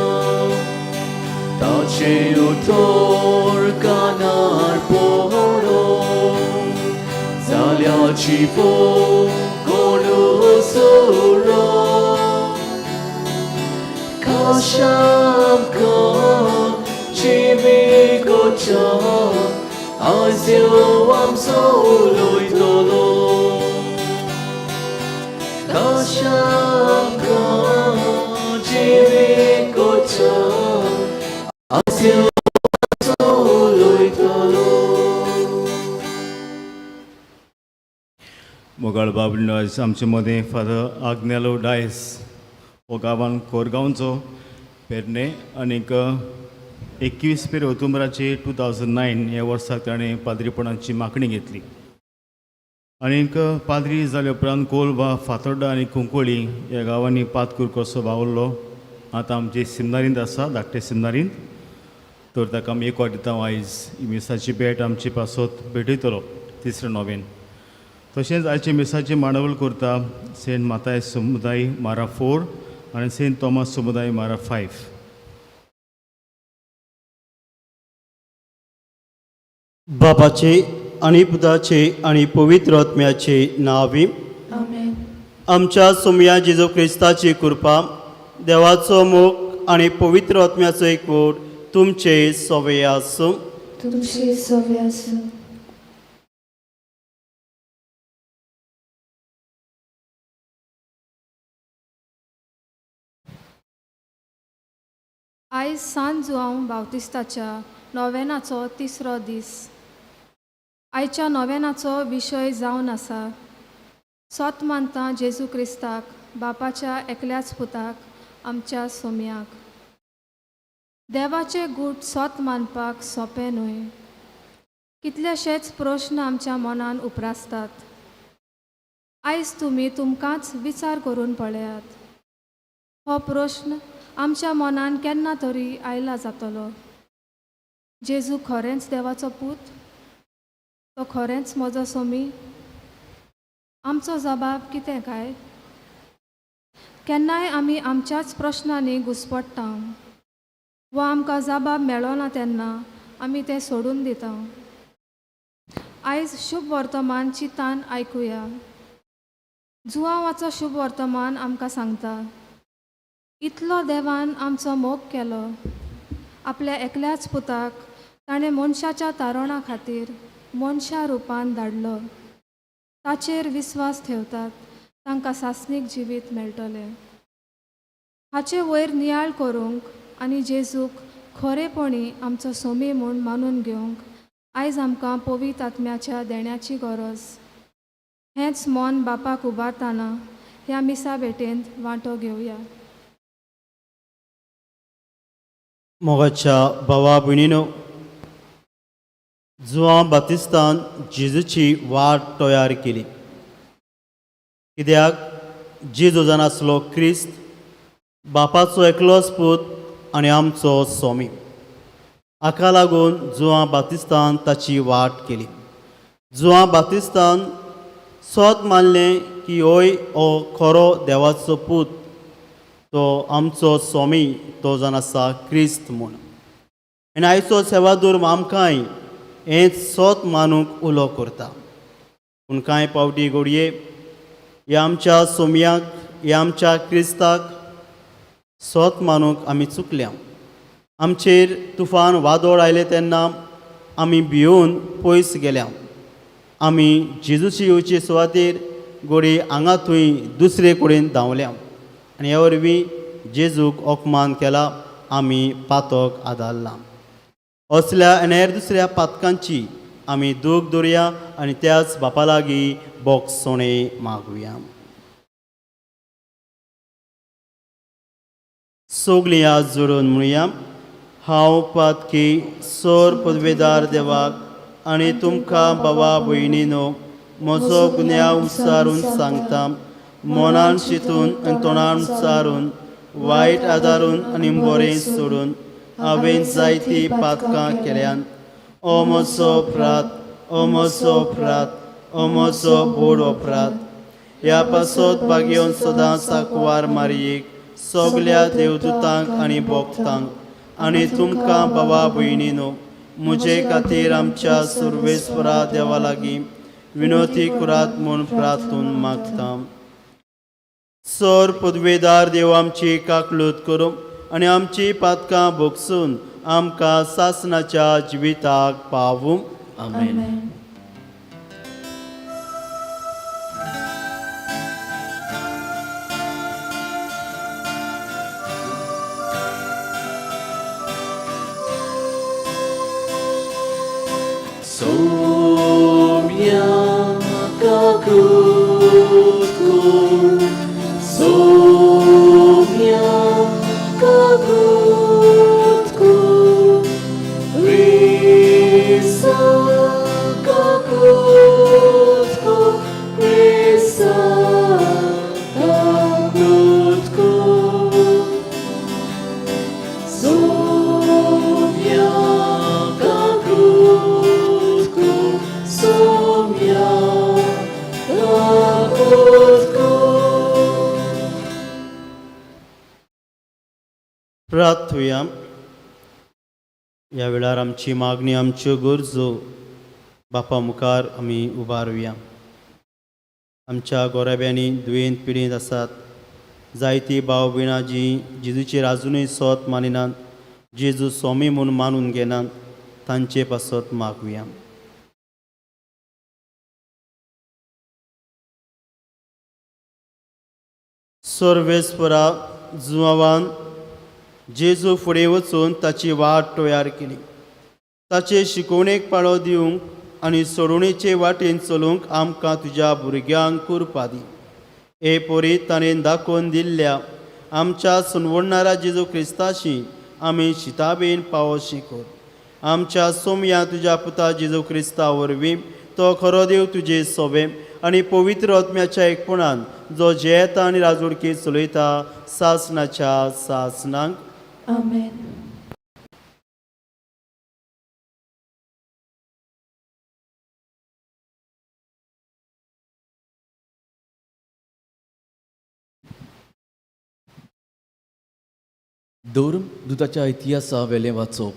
ताचे उतर कानार पडो जाल्याची कोणू सुरो काशामकां जिविकोच्या आयज यो आमचो उलयतलो काशामकां जिविकोच्या आयज यो आमचो उलयतलो. मोगाळ बाबलो आयज आमचे मदें फादर आग्नेलो डायस हो गांवान कोरगांवचो पेरणे आनीक 21 पेर ओतुंबराचे 2009 ह्या वर्साक ताणें पाद्रीपणाची मागणी घेतली आनीक पाद्री जाल्या उपरांत कोलवा, फातोर्डा आनी कुंकळी ह्या गांवांनी पातकूर कसो वावुरलो. आतां आमचे सिमनारींत आसा, धाकटे सिमनारींत. तर ताका आमी एक वाट दिता. आयज मिसाची भेट आमची पासत भेटयतलो तिसरें नोवेन. तशेंच आयचे मिसाची मांडावळ करता सेंट माताय समुदाय मारा 4 आनी सेंट थॉमस समुदाय मारा 5. बापाचे आनी पुताचे आनी पवित्र आत्म्याचे नांवी. आमेन. आमच्या सोमया जेजू क्रिस्ताची कृपा, देवाचो मोग आनी पवित्र आत्म्याचो एकवट तुमचे सवे आसूं. तुमची सवे आसूं. आयज सान जुआंव बावतिस्ताच्या नोवेनाचो तिसरो दीस. आयच्या नोवेनाचो विशय जावन आसा सोत मानता जेजू क्रिस्ताक, बापाच्या एकल्याच पुताक, आमच्या सोमयाक. देवाचें गूट सोत मानपाक सोंपें न्हय. कितलेशेच प्रश्न आमच्या मनान उप्रासतात. आयज तुमी तुमकांच विचार करून पळयात. हो प्रश्न आमच्या मनान केन्ना तरी आयला जातलो. जेजू खरेंच देवाचो पूत? तो खरेंच म्हजो सोमी? आमचो जबाब कितें काय? केन्नाय आमी आमच्याच प्रश्नांनी घुस्पडटा वा आमकां जबाब मेळना तेन्ना आमी तें सोडून दिता. आयज शुभ वर्तमान चिंतान आयकुया. जुआंवाचो शुभ वर्तमान आमकां सांगता, इतलो देवान आमचो मोग केलो, आपल्या एकल्याच पुताक ताणें मनशाच्या तारोणा खातीर मनशा रुपान धाडलो. ताचेर विस्वास ठेवतात तांकां सासणीक जिवीत मेळटलें. हाचे वयर नियाळ करूंक आनी जेजूक खरेपणी आमचो सोमी म्हूण मानून घेवंक आयज आमकां पवित्र आत्म्याच्या देण्याची गरज. हेंच मन बापाक उबारतना ह्या मिसा भेटेंत वांटो घेवया. मोगाच्या भावा भयणीनो, जुआंव बातिस्तान जेजूची वाट तयार केली, कित्याक जेजू जावन आसलो क्रिस्त, बापाचो एकलोच पूत आनी आमचो स्वामी. हाका लागून जुआंव बातिस्तान ताची वाट केली. जुआंव बातिस्तान सोद मानलें की होय हो खरो देवाचो पूत, तो आमचो स्वामी, तो जावन आसा क्रिस्त म्हूण. आनी आयचो सेवादूर आमकांय हें सोत मानूंक उलो करता. पूण कांय पावटी घडये ह्या आमच्या सोमयाक, ह्या आमच्या क्रिस्ताक सोत मानूंक आमी चुकल्या. आमचेर तुफान वादळ आयलें तेन्ना आमी भियोवन पयस गेल्या. आमी जेजूची येवचे सुवातेर घडये हांगा थंय दुसरे कडेन धांवल्या आनी ह्या वरवीं जेजूक अपमान केला, आमी पातक आदारला. असल्या आनी हेर दुसऱ्या पातकांची आमी दूख दवरुया आनी त्याच बापा लागीं बोगसोणें मागुया. सगळीं हात जोडून म्हणया, हांव पातकी सोर पदवेदार देवाक आनी तुमकां बाबा भयणीनो म्हजो गुन्यांव उचारून सांगता. मनान चिंतून आनी तोंडान उचारून, वायट आदारून आनी बरें सोडून हांवें जायतीं पातकां केल्यात. ओ म्हजो अपराध, ओ म्हजो अपराध, ओ म्हजो व्हड अपराध. ह्या पासत भाग्योन सदां साकवार मारयेक, सगल्या देवदूतांक आनी भक्तांक आनी तुमकां बाबा भयणीनो म्हजे खातीर आमच्या सुर्वेस्वरा देवा लागीं विनोती करात म्हूण प्रार्थून मागता. सर पदवेदार देव आमची काकलूत करूं आनी आमची पातकां भोगसून आमकां सासणाच्या जिविताक पावूं. आमेन. Somya kakutku, Somya kakutku, Risa kakutku, Risa kakutku. Somya kakutku, Somya kakutku. प्रार्थुया. ह्या वेळार आमची मागणी, आमच्यो गरजो बापा मुखार आमी उबारुया. आमच्या गोराब्यांनी दुयेंत पिडेंत आसात जायतीं भाव भयणां जीं जेजूचेर आजुनूय सोत मानिनात, जेजू स्वामी म्हूण मानून घेनात, तांचे पासत मागुया. सर्वेस्परा जुवान जेजू फुडें वचून ताची वाट तयार केली. ताचे शिकवणेक पाळो दिवंक आनी सोडवणेचे वाटेन चलूंक आमकां तुज्या भुरग्यांक कुरपा दी. हे पोरी ताणें दाखोवन दिल्ल्या आमच्या सुनवडणारा जेजू क्रिस्ताशी आमी शिताबेन पावोशी कर. आमच्या सोमया तुज्या पुता जेजू क्रिस्ता वरवीं, तो खरो देव तुजे सोबे आनी पवित्र आत्म्याच्या एकपणान, जो जेता आनी राजवडकी चलयता सासणाच्या सासणांक. आमेन. दुताच्या इतिहासा वेलें वाचप.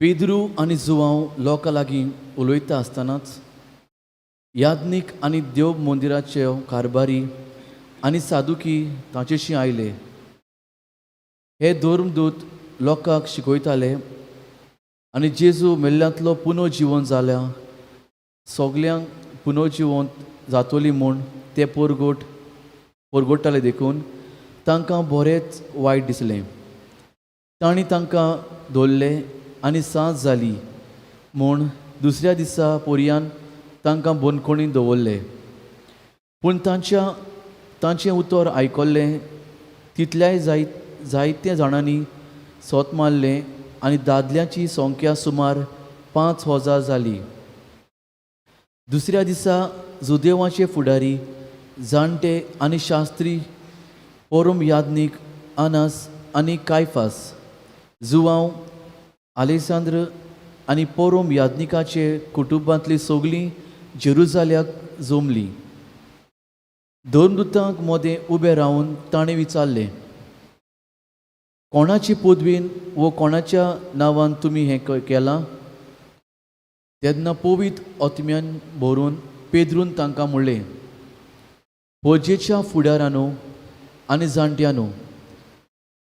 पेद्रू आनी जुवांव लोकां लागीं उलयता आसतनाच याज्ञीक आनी देव मंदिराचे कारभारी आनी सादुकी तांचेशी आयले. हे धर्मदूत लोकांक शिकयताले आनी जेजू मेल्ल्यांतलो पुनर्जिवन जाल्या सगल्यांक पुनर्जिवंत जातोली म्हूण ते पोरगोट्टाले, देखून तांकां बरेंच वायट दिसलें. तांणी तांकां दवरले आनी सांज जाली म्हूण दुसऱ्या दिसा पोरयान तांकां बंदखणीन दवरले. पूण तांचें उतर आयकल्लें तितल्याय जायते जाणांनी सोत मारलें आनी दादल्यांची संख्या सुमार 5000 जाली. दुसऱ्या दिसा जुदेवाचे फुडारी, जाणटे आनी शास्त्री, पोरूम याज्ञीक अनास आनी कायफास, जुवांव आलेसांद्र आनी पोरूम याज्ञिकाचे कुटुंबांतली सगळीं जेरुजाल्याक जमलीं. धर्मदूतांक मदें उबें रावन ताणें विचारलें, कोणाची पदवीन वो कोणाच्या नांवान तुमी हें केलां? तेन्ना पवित्र आत्म्यान भरून पेद्रून तांकां म्हणलें, पोजेच्या फुडारानू आनी जाणट्यानू,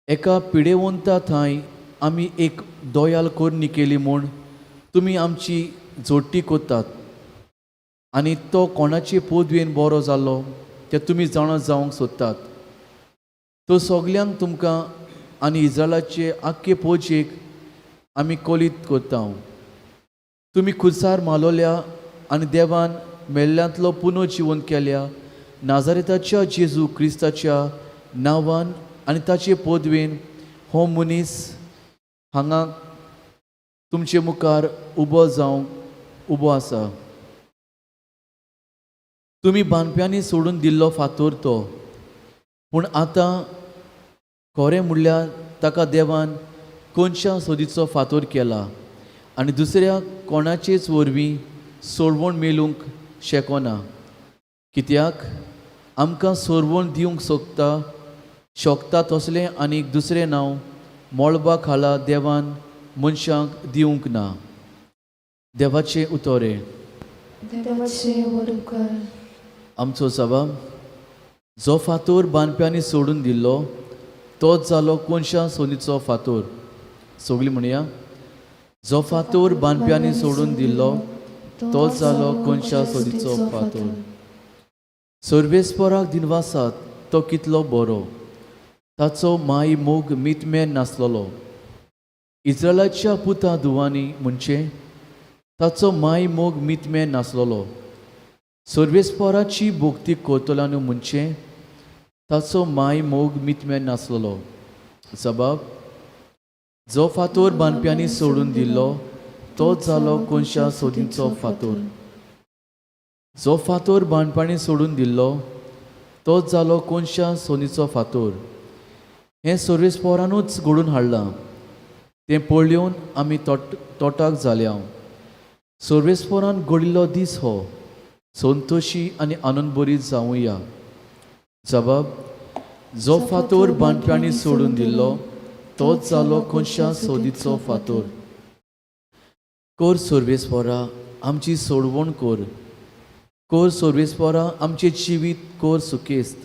एका पिडेवंता थंय आमी एक दोयाल करणी केली म्हूण तुमी आमची जोडटी कोत्तात आनी तो कोणाचे पदवेन बरो जालो तें तुमी जाणा जावंक सोदतात. तो सगल्यांक तुमकां आनी इज्रायलाचे आख्खे पोजेक आमी कोलीत करता. तुमी खुर्सार मालोल्या आनी देवान मेल्ल्यांतलो पुनर्जिवन केल्या नाजारेताच्या जेजू क्रिस्ताच्या नांवान आनी ताचे पदवेन हो मनीस हांगा तुमचे मुखार उबो जावंक उबो आसा. तुमी बांदप्यांनी सोडून दिल्लो फातोर तो, पूण आतां खरें म्हणल्यार ताका देवान कोनशा सोदीचो फातोर केला आनी दुसऱ्या कोणाचेच वरवीं सोडवण मेळूंक शकना. कित्याक आमकां सोडवण दिवंक शकता तसलें आनी दुसरें नांव मळबा खाला देवान मनशांक दिवंक ना. देवाचें उतोरें. देवाचे व्हड उपकार. आमचो सभाव जो फातोर बांदप्यांनी सोडून दिल्लो तोच जालो कोनशा सोनीचो फातोर. सगळीं म्हणया, जो फातोर बांदप्यांनी सोडून दिल्लो तोच जालो कोनशा सोदीचो फातोर. सर्वेस्पराक दिनवासात, तो कितलो बरो, ताचो माय मोग मितमेन नासलेलो. इस्रायलाच्या पुता धुवांनी म्हणचें ताचो माय मोग मितमेन नासलेलो. सर्वेस्पराची भक्ती करतल्यानू म्हणचें ताचो माय मोग मितमेन नासलेलो. सबाब जो फातोर बांदप्यांनी सोडून दिल्लो तोच जालो कोनशा सोदीचो फातोर. जो फातोर बांदप्यांनी सोडून दिल्लो तोच जालो कोनशा सोनीचो फातोर. हें सर्वेस्परानूच घडून हाडलां, तें पळोवन आमी तोटाक जाल्या. सर्वेस्परान घडिल्लो दीस हो, संतोशी आनी आनंदबरी जावया. जबाब जो फातोर बांदप्यांनी सोडून दिल्लो तोच जालो कोनशा सोदीचो फातोर. कोर सर्वेस्परा आमची सोडवण कोर, कोर सर्वेस्परा आमचें जिवीत कोर सुखेस्त.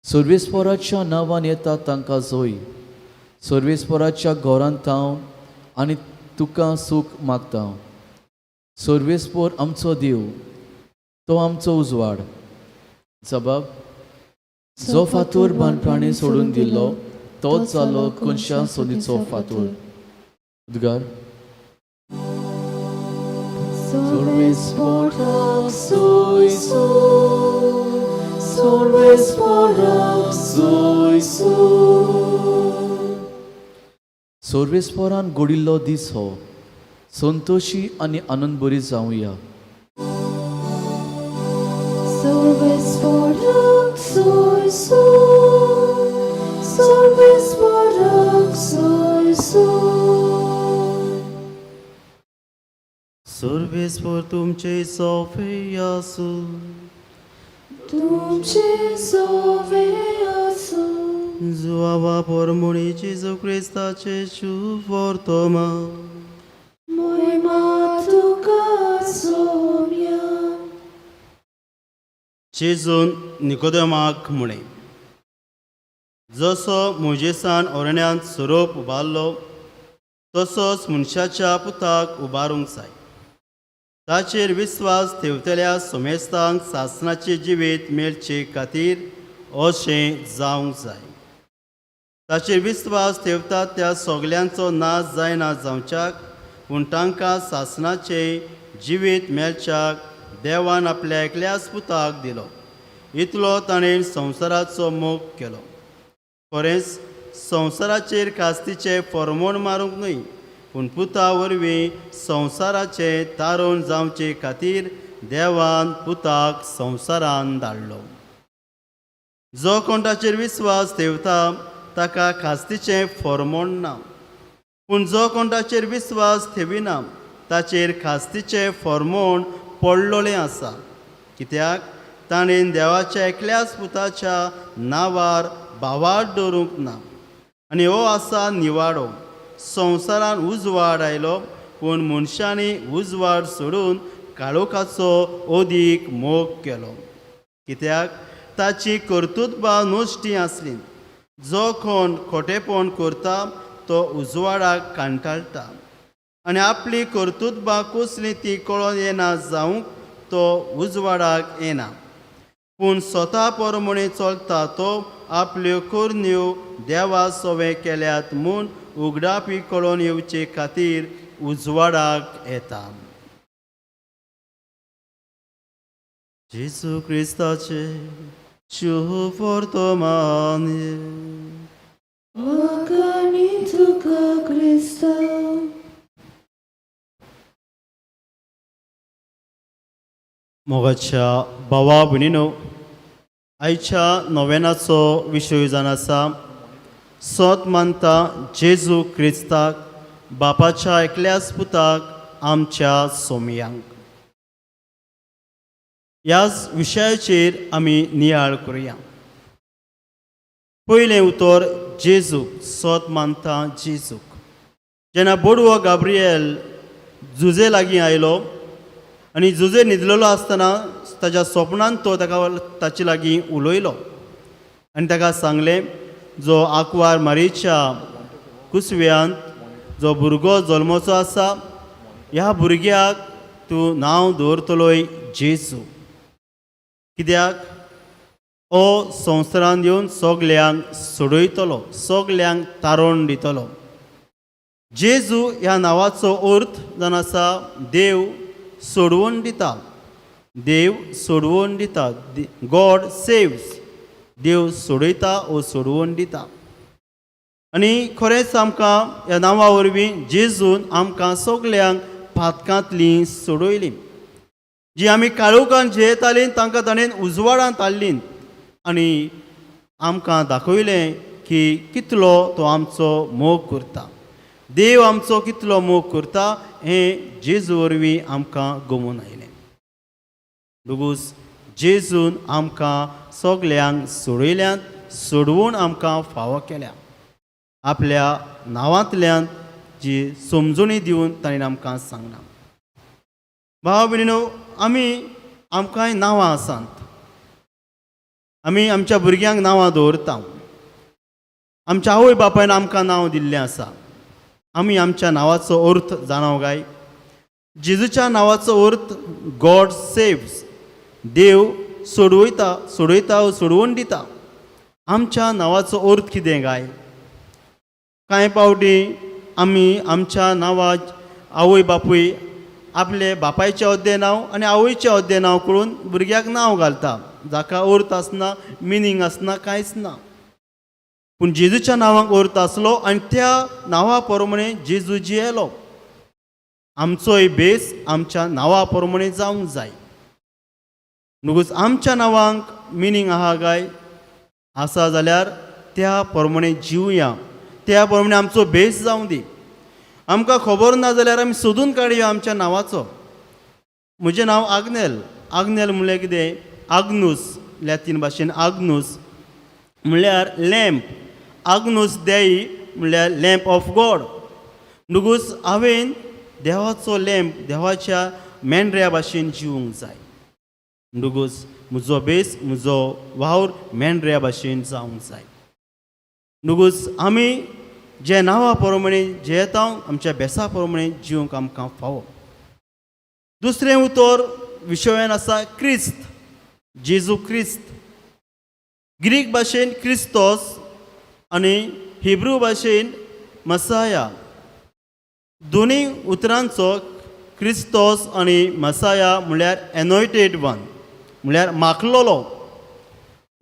सर्वेस्पराच्या नांवान येता तांकां जोय. सर्वेस्पराच्या घरांत हांव आनी तुका सूख मागता. सर्वेस्पर आमचो देव, तो आमचो उजवाड. जबाब जो फातोर बांदप्यांनी सोडून दिल्लो तोच जालो कोनशा सोदीचो फातोर. उद्गार. सर्वेस्पराक सोयसो, सर्वेस्पराक सोयसो. सर्वेस्परान घडिल्लो दीस हो, संतोशी आनी आनंदबरी जावया. सर्वेस्पराक सोयसो, सर्वेस्पराक सोयसो. सर्वेस्पर तुमचे सोफे आसूं. तुमचे सोवे आसूं. जुआवा पोरमुणी जेजू क्रिस्ताचे शुभ वर्तमान. मोहिमा तुका सोम्या. जेजून निकोदेमाक म्हळें, जसो मोजेसान अरण्यांत सोरोप उबारलो तसोच मनशाच्या पुताक उबारूंक जाय. ताचेर विस्वास ठेवतल्या समेस्तांक सासणाचें जिवीत मेळचे खातीर अशें जावंक जाय. ताचेर विस्वास ठेवतात त्या सगल्यांचो नाश जायना जावच्याक, पूण तांकां सासणाचें जिवीत मेळच्याक देवान आपल्या एकल्याच पुताक दिलो. इतलो ताणें संवसाराचो मोग केलो. खरेंच संवसाराचेर कास्तीचें फॉर्मोण मारूंक न्हय, पूण पुता वरवीं संवसाराचें तारण जावचे खातीर देवान पुताक संवसारान धाडलो. जो कोण ताचेर विस्वास ठेवता ताका खास्तीचें फॉर्मोण ना, पूण जो कोण ताचेर विस्वास ठेविना ताचेर खास्तीचें फॉर्मोण पडलोलें आसा. कित्याक ताणें देवाच्या एकल्याच पुताच्या नांवार भावार्थ दवरूंक ना. आनी हो आसा निवाडो. संवसारान उजवाड आयलो, पूण मनशांनी उजवाड सोडून काळोखाचो अदीक मोग केलो. कित्याक ताची कर्तुत्वां नश्टी आसली. जो कोण खोटेपण करता तो उजवाडाक कांटाळटा आनी आपली कर्तुत्वां कसलीं ती कळोन येना जावंक तो उजवाडाक येना. पूण स्वता प्रमाणे चलता तो आपल्यो करण्यो देवा सवे केल्यात म्हूण उगडापी कळोन येवचे खातीर उजवाडाक येता. जेजू क्रिस्ताचे शुभ वर्तमान. म्हाका आनी तुका क्रिस्तांव. मोगाच्या भावा भयणीनो, आयच्या नोवेनाचो विशय जावन आसा सोत मानता जेजू क्रिस्ताक, बापाच्या एकल्याच पुताक, आमच्या सोमयांक. ह्याच विशयाचेर आमी नियाळ करुया. पयलें उतर जेजूक, सोत मानता जेजूक. जेन्ना बोडवो गाब्रियल जुजे लागीं आयलो आनी जुजे न्हिदलेलो आसतना ताच्या सोपणान तो ताका ताचे लागीं उलयलो आनी ताका सांगलें, जो आंकवार मारीच्या कुसव्यांत जो भुरगो जल्मचो आसा, ह्या भुरग्याक तूं नांव दवरतलोय जेजू, कित्याक हो संवसारांत येवन सगल्यांक सोडयतलो, सगल्यांक तारोण दितलो. जेजू ह्या नांवाचो अर्थ जावन आसा देव सोडवून दिता, देव सोडवून दिता, गॉड सेव्स, देव सोडयता ओ सोडवून दिता. आनी खरेंच आमकां ह्या नांवा वरवीं जेजून आमकां सगल्यांक पातकांतलीं सोडयलीं. जी आमी काळोखान जियेतालीं तांकां ताणें उजवाडांत हाडलीं आनी आमकां दाखयलें की कितलो तो आमचो मोग करता, देव आमचो कितलो मोग करता हें जेजू वरवीं आमकां गमून आयलें. डुगूस जेजून आमकां सगल्यांक सोडयल्यात, सोडवून आमकां फावो केल्या आपल्या नांवांतल्यान जी समजणी दिवन ताणें आमकां सांगलां. भाव भयणीनो, आमी आमकांय नांवां आसात. आमी आमच्या भुरग्यांक नांवां दवरता. आमच्या आवय बापायन आमकां नांव दिल्लें आसा. आमी आमच्या नांवाचो अर्थ जाणाव काय? जेजूच्या नांवाचो अर्थ गॉड सेव्स, देव सोडवयता, सोडयता, सोडवून दिता. आमच्या नांवाचो अर्थ कितें काय? कांय पावटी आमी आमच्या नांवाक आवय बापूय आपले बापायचें अद्दे नांव आनी आवयचें अद्दे नांव करून भुरग्याक नांव घालता, जाका अर्थ आसना, मिनींग आसना, कांयच ना. पूण जेजूच्या नांवाक अर्थ आसलो आनी त्या नांवा प्रमाणे जेजू जियेलो. आमचोय भेस आमच्या नांवा प्रमाणे जावंक जाय. म्हणटकूच आमच्या नांवांक मिनींग आहा काय? आसा जाल्यार त्या प्रमाणे जिवया, त्या प्रमाणे आमचो भेस जावं दी. आमकां खबर ना जाल्यार आमी सोदून काडया आमच्या नांवाचो. म्हजें नांव आग्नेल. आग्नेल म्हणल्यार कितें? आग्नूस, लॅतीन भाशेन आग्नूस म्हणल्यार लॅम्प. आग्नूस देई म्हणल्यार लॅम्प ऑफ गॉड. म्हणटकूच हांवें देवाचो लॅम्प, देवाच्या मेंढऱ्या भाशेन जिवूंक जाय. म्हणटकूच म्हजो भेस, म्हजो वावर मेंढऱ्या भाशेन जावंक जाय. म्हणटकूच आमी जे नांवा प्रमाणे जियेता, आमच्या भेसा प्रमाणे जिवंक आमकां फावो. दुसरें उतर विशयान आसा क्रिस्त, जेजू क्रिस्त. ग्रीक भाशेन क्रिस्तोस आनी हिब्रू भाशेन मसाया. दोनूय उतरांचो, क्रिस्तोस आनी मसाया म्हणल्यार एनोयटेड वन, म्हणल्यार माखलोलो,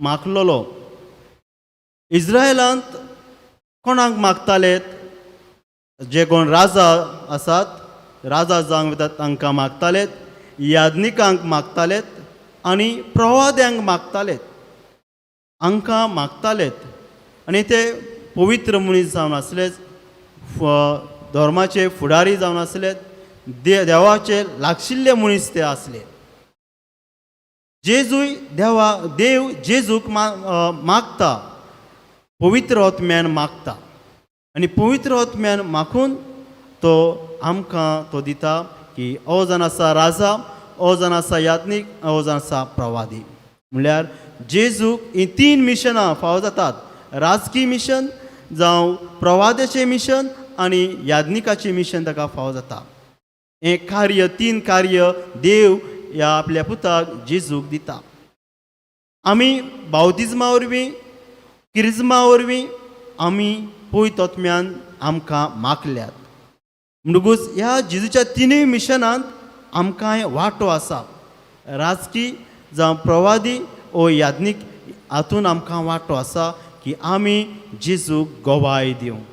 माखलोलो. इस्रायलांत कोणाक मागताले? जे कोण राजा आसात, राजा जावंक वतात तांकां मागताले, याज्ञिकांक मागताले आनी प्रवाद्यांक मागताले, हांकां मागताले. आनी ते पवित्र मनीस जावन आसले, धर्माचे फुडारी जावन आसले, देवाचे लागशिल्ले मनीस ते आसले. जेजूय देवा, देव जेजूक मागता, पवित्र आत्म्यान मागता आनी पवित्र आत्म्यान मागून तो आमकां तो दिता की हो जावन आसा राजा, हो जावन आसा याज्ञीक, हो जावन आसा प्रवादी. म्हणल्यार जेजूक हीं तीन मिशनां फावो जातात: राजकीय मिशन जावं प्रवाद्याचें मिशन आनी याज्ञिकाचें मिशन ताका फावो जाता. हें कार्य, तीन कार्य देव ह्या आपल्या पुताक जेजूक दिता. आमी बावतिज्मा वरवीं, किरिज्मा वरवीं आमी पवित्र आत्म्यान आमकां मागल्यात. म्हणटकूच ह्या जेजूच्या तिनूय मिशनांत आमकांय वांटो आसा. राजकी जावं प्रवादी ओ याज्ञीक हातून आमकां वांटो आसा. की आमी जेजूक गवाय दिवंक,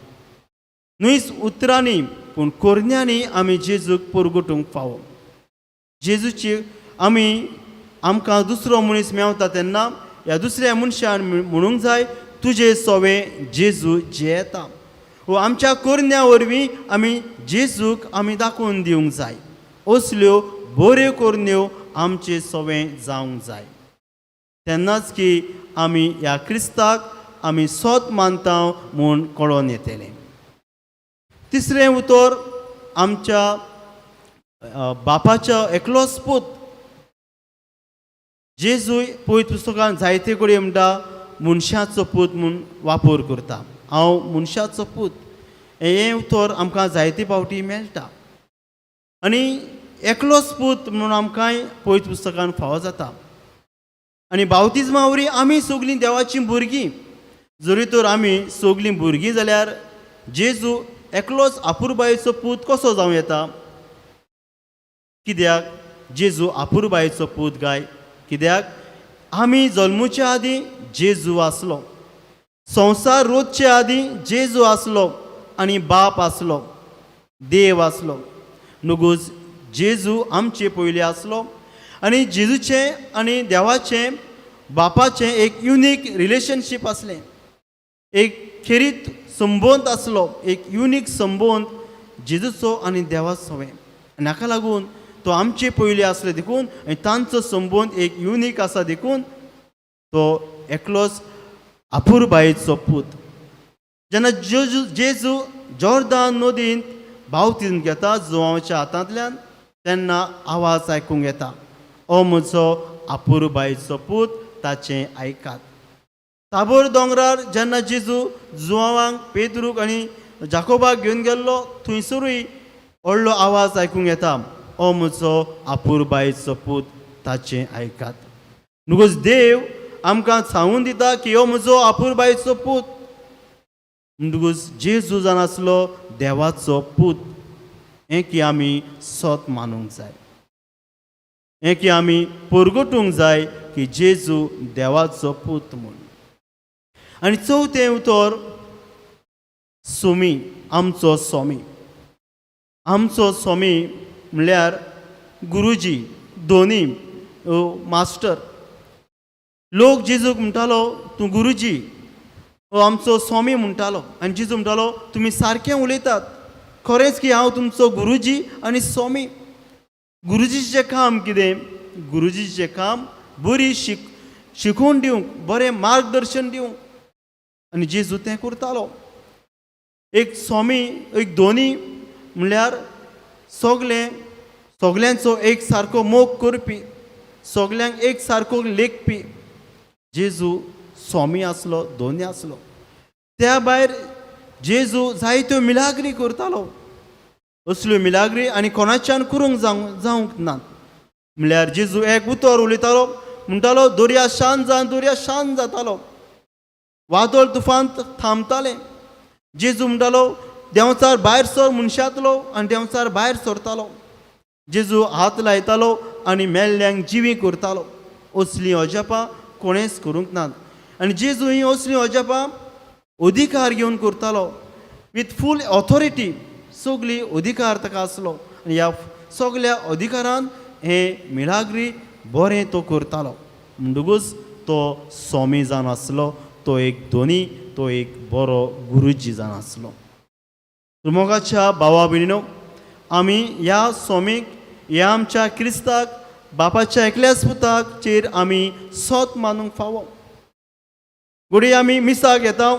न्हूच उतरांनी पूण कोरण्यांनी आमी जेजूक परगटूंक फावो. जेजूची आमी आमकां दुसरो मनीस मेवता तेन्ना ह्या दुसऱ्या मनशान म्हणूंक जाय, तुजे सोवे जेजू जियेता. वो आमच्या कोरण्या वरवीं आमी जेजूक आमी दाखोवन दिवंक जाय. असल्यो बऱ्यो कोरण्यो आमचे सोवे जावंक जाय, तेन्नाच की आमी ह्या क्रिस्ताक आमी सोत मानता म्हूण कळोन येतलें. तिसरें उतर, आमच्या बापाच्या एकलोच पूत जेजूय. पवित्र पुस्तकान जायते कडेन म्हणटा, मनशाचो पूत म्हूण वापर करता. हांव मनशाचो पूत हें उतर आमकां जायते फावटी मेळटा आनी एकलोच पूत म्हणून आमकांय पवित्र पुस्तकान फावो जाता. आनी बावतिज्मा वरवीं आमी सगलीं देवाचीं भुरगीं. जरी तर आमी सगलीं भुरगीं जाल्यार जेजू एकलोच आपुरबायेचो पूत कसो जावं येता? कित्याक जेजू आपुरबायेचो पूत गाय? कित्याक आमी जल्मुच्या आदीं जेजू आसलो, संवसार रोजचे आदीं जेजू आसलो आनी बाप आसलो, देव आसलो. नुगूज जेजू आमचे पयलीं आसलो आनी जेजूचें आनी देवाचें बापाचें एक युनीक रिलेशनशीप आसलें, एक खेरीत संबंद आसलो, एक युनीक संबंद जेजूचो आनी देवाचो. आनी हाका लागून तो आमचे पयलीं आसले देखून आनी तांचो संबंद एक युनीक आसा देखून तो एकलोच आपुरबायेचो पूत. जेन्ना जेजू जेजू जॉर्दान नदींत बावतीन घेता जुवांवच्या हातांतल्यान, तेन्ना आवाज आयकूंक येता, ओ म्हजो आपुरबायेचो पूत, ताचें आयकात. ताबोर दोंगरार जेन्ना जेजू जुवांवांक, पेद्रूक आनी जाकोबाक घेवन गेल्लो, थंयसरूय व्हडलो आवाज आयकूंक येता, ओ म्हजो आपुरबायेचो पूत, ताचें आयकात. नुगोच देव आमकां सांगून दिता की हो म्हजो आपुरबायेचो पूत. म्हणटकूच जेजू जावन आसलो देवाचो पूत हें की आमी सत मानूंक जाय, हें की आमी परगटूंक जाय की जेजू देवाचो पूत म्हूण. आनी चवथें उतर सोमी, आमचो सोमी. आमचो सोमी म्हणल्यार गुरुजी, दोनी, मास्टर. लोक जेजूक म्हणटालो, तूं गुरुजी हो आमचो स्वामी म्हणटालो. आनी जेजू म्हणटालो, तुमी सारकें उलयतात, खरेंच की हांव तुमचो गुरुजी आनी स्वामी. गुरुजीचें काम कितें? गुरुजीचें काम बरी शिकोवन दिवंक, बरें मार्गदर्शन दिवंक. आनी जेजू तें करतालो. एक स्वामी, एक दोनी म्हणल्यार सगलें सगल्यांचो एक सारको मोग करपी, सगल्यांक एक सारको लेखपी. जेजू स्वामी आसलो, दोनी आसलो. त्या भायर जेजू जायत्यो मिलाग्री करतालो. असल्यो मिलाग्री आनी कोणाच्यान करूंक जावंक ना. म्हणल्यार जेजू एक उतर उलयतालो, म्हणटालो दर्या शांत जा, दर्या शांत जातालो, वादळ तुफान थांबतालें. जेजू म्हणटालो देंवचार भायर सर मनशांतलो, आनी देंवचार भायर सरतालो. जेजू हात लायतालो आनी मेल्ल्यांक जिवी करतालो. असलीं अजापां कोणेंच करूंक नात. आनी जेजू ही असलीं अजापां अधिकार घेवन करतालो, विथ फूल ऑथॉरिटी. सगली अधिकार ताका आसलो आनी ह्या सगल्या अधिकारान हे मिलाग्री बरें तो करतालो. म्हणटकूच तो स्वामी जावन आसलो, तो एक दोनी, तो एक बरो गुरुजी जावन आसलो. मोगाच्या भावा भयणीनो, आमी ह्या स्वामीक, ह्या आमच्या क्रिस्ताक, बापाच्या एकल्याच पुताक चेर आमी सोत मानूंक फावो. घडये आमी मिसाक येता,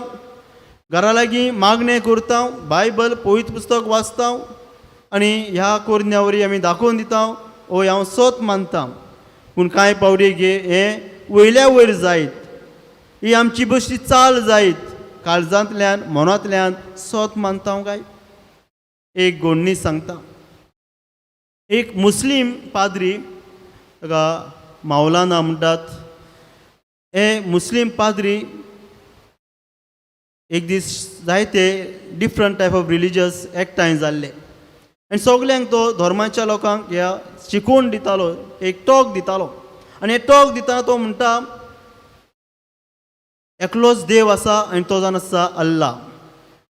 घरा लागीं मागणें करता, बायबल पवित्र पुस्तक वाचता आनी ह्या कोरन्या वरवीं आमी दाखोवन दिता, हय हांव सत मानता. पूण कांय फावटी गे हें वयल्या वयर जायत, ही आमची बशी चाल जायत, काळजांतल्यान मनांतल्यान सत मानता काय? एक गोडणी सांगता. एक मुस्लीम पाद्री, ताका मावलाना म्हणटात, हे मुस्लीम पाद्री एक दीस जायते डिफरंट टायप ऑफ रिलिजस एकठांय जाल्ले आनी सगल्यांक तो धर्माच्या लोकांक ह्या शिकोवन दितालो, एक टॉक दितालो. आनी हे टॉक दितना तो म्हणटा एकलोच देव आसा आनी तो जावन आसा अल्ला.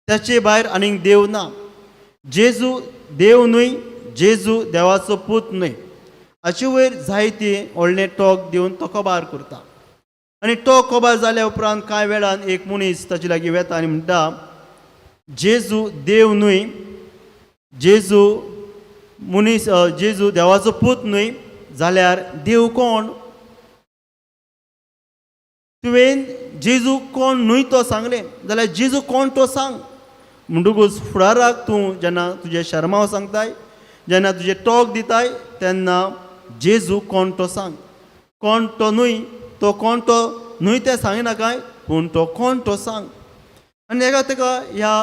ताचे भायर आनीक देव ना. जेजू देव न्हय, जेजू देवाचो पूत न्हय. हाचे वयर जायते व्हडलें टोक दिवन तो कबार करता. आनी तो कबार जाल्या उपरांत कांय वेळान एक मनीस ताचे लागीं वेता आनी म्हणटा, जेजू देव न्हय, जेजू मनीस, जेजू देवाचो पूत न्हय, जाल्यार देव कोण? तुवें जेजू कोण न्हय तो सांगलें, जाल्यार जेजू कोण तो सांग. म्हणटकूच फुडाराक तूं जेन्ना तुजें शर्मांव सांगताय, जेन्ना तुजें टॉक दिताय, तेन्ना जेजू कोण तो सांग. कोण तो न्हय, तो कोण तो न्हय तें सांगिनाकाय, पूण तो कोण तो सांग. आनी एका ताका ह्या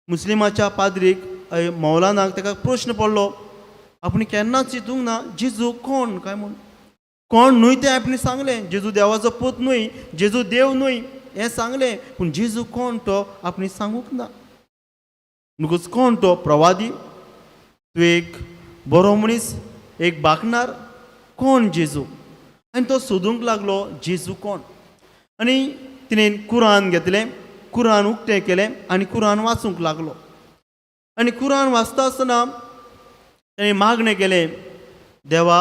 मुस्लिमाच्या पाद्रीक, मौलानाक ताका प्रश्न पडलो, आपण केन्नाच चिंतूंक ना जेजू कोण काय म्हूण. कोण न्हय तें आपणें सांगलें, जेजू देवाचो पूत न्हय, जेजू देव न्हय हें सांगलें, पूण जेजू कोण तो आपणें सांगूंक ना. म्हणटकूच कोण तो प्रवादी, तूं एक बरो मनीस, एक बाकणार, कोण जेजू? आनी तो सोदूंक लागलो जेजू कोण. आनी तिणें कुरान घेतलें, कुरान उक्तें केलें आनी कुरान वाचूंक लागलो. आनी कुरान वाचता आसतना ताणें मागणें केलें, देवा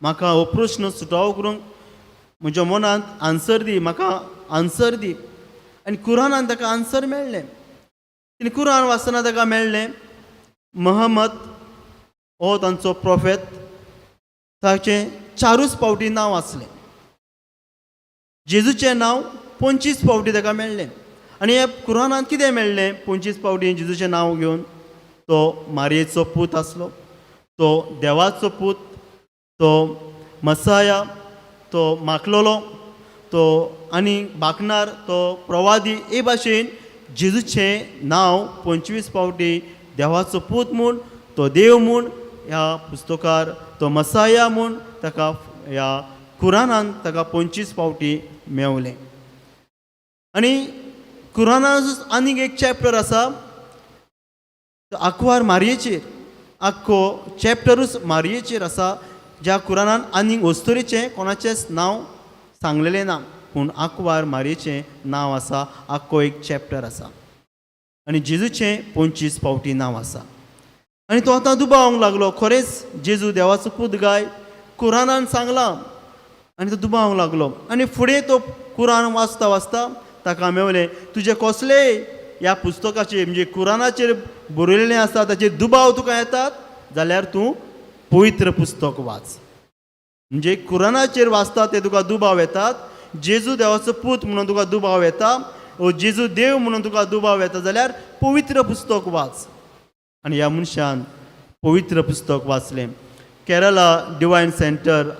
म्हाका हो प्रश्न सुटावो करूंक म्हज्या मनांत आन्सर दी, म्हाका आन्सर दी. आनी कुरानान ताका आन्सर मेळ्ळें. तिणें कुरान वाचतना ताका मेळ्ळें, महम्मद हो तांचो प्रोफेत, ताचें 4 फावटी नांव आसलें. जेजूचें नांव 25 फावटी ताका मेळ्ळें. आनी ह्या कुरानांत कितें मेळ्ळें? 25 फावटी जेजूचें नांव घेवन तो मारयेचो पूत आसलो, तो देवाचो पूत, तो मसाया, तो माकलोलो, तो आनी बाकणार, तो प्रवादी. हे भाशेन जेजूचें नांव 25 फावटी देवाचो पूत म्हूण, तो देव म्हूण ह्या पुस्तकार, तो मसाया म्हूण ताका ह्या कुरानान ताका 25 फावटी मेवलें. आनी कुरानान आनीक एक चॅप्टर आसा आंकवार मारयेचेर, आख्खो चॅप्टरूच मारयेचेर आसा, ज्या कुरानान आनीक अस्तुरेचें कोणाचेंच नांव सांगलेलें ना, पूण आंकवार मारयेचें नांव आसा, आख्खो एक चॅप्टर आसा. आनी जेजूचें 25 फावटी नांव आसा. आनी तो आतां दुबावंक लागलो, खरेंच जेजू देवाचो पूत गाय, कुरानान सांगलां. आनी तो दुबावंक लागलो. आनी फुडें तो कुरान वाचता वाचता ताका मेवलें, तुजें कसलेय ह्या पुस्तकाचेर म्हणजे कुरानाचेर बरयलेलें आसा ताचेर दुबाव तुका येतात जाल्यार तूं पवित्र पुस्तक वाच. म्हणजे कुरानाचेर वाचता ते तुका दुबाव येतात, जेजू देवाचो पूत म्हणून तुका दुबाव येता, ओ जेजू देव म्हणून तुका दुबाव येता जाल्यार पवित्र पुस्तक वाच. आनी ह्या मनशान पवित्र पुस्तक वाचलें. केरला डिवायन सेंटर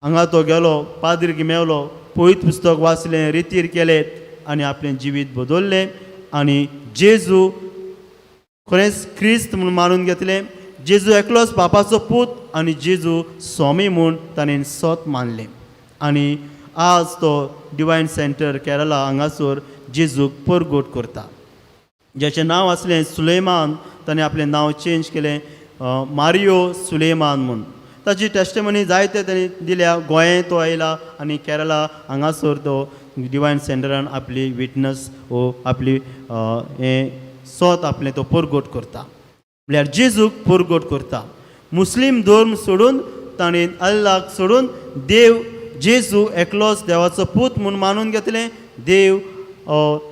हांगा तो गेलो, पाद्रीक मेवलो, पवित्र पुस्तक वाचलें, रितीर केलें आनी आपलें जिवीत बदललें. आनी जेजू खरेंच क्रिस्त म्हूण मानून घेतलें, जेजू एकलोच बापाचो पूत आनी जेजू स्वामी म्हूण ताणें सोत मानलें. आनी आज तो डिवायन सेंटर केरला हांगासर जेजूक परगोट करता. ज्याचें नांव आसलें सुलेमान, ताणें आपलें नांव चेंज केलें मारियो सुलेमान म्हूण. ताची टेस्टमनी जायते ताणें दिल्या. गोंयांत तो आयला आनी केरला हांगासर तो डिवायन सेंटरान आपली विटनस वो आपली हें सोत आपलें तो परगोट करता, म्हळ्यार जेजूक परगोट करता. मुस्लीम धर्म सोडून ताणें अल्लाक सोडून देव जेजू एकलोच देवाचो पूत म्हूण मानून घेतलें, देव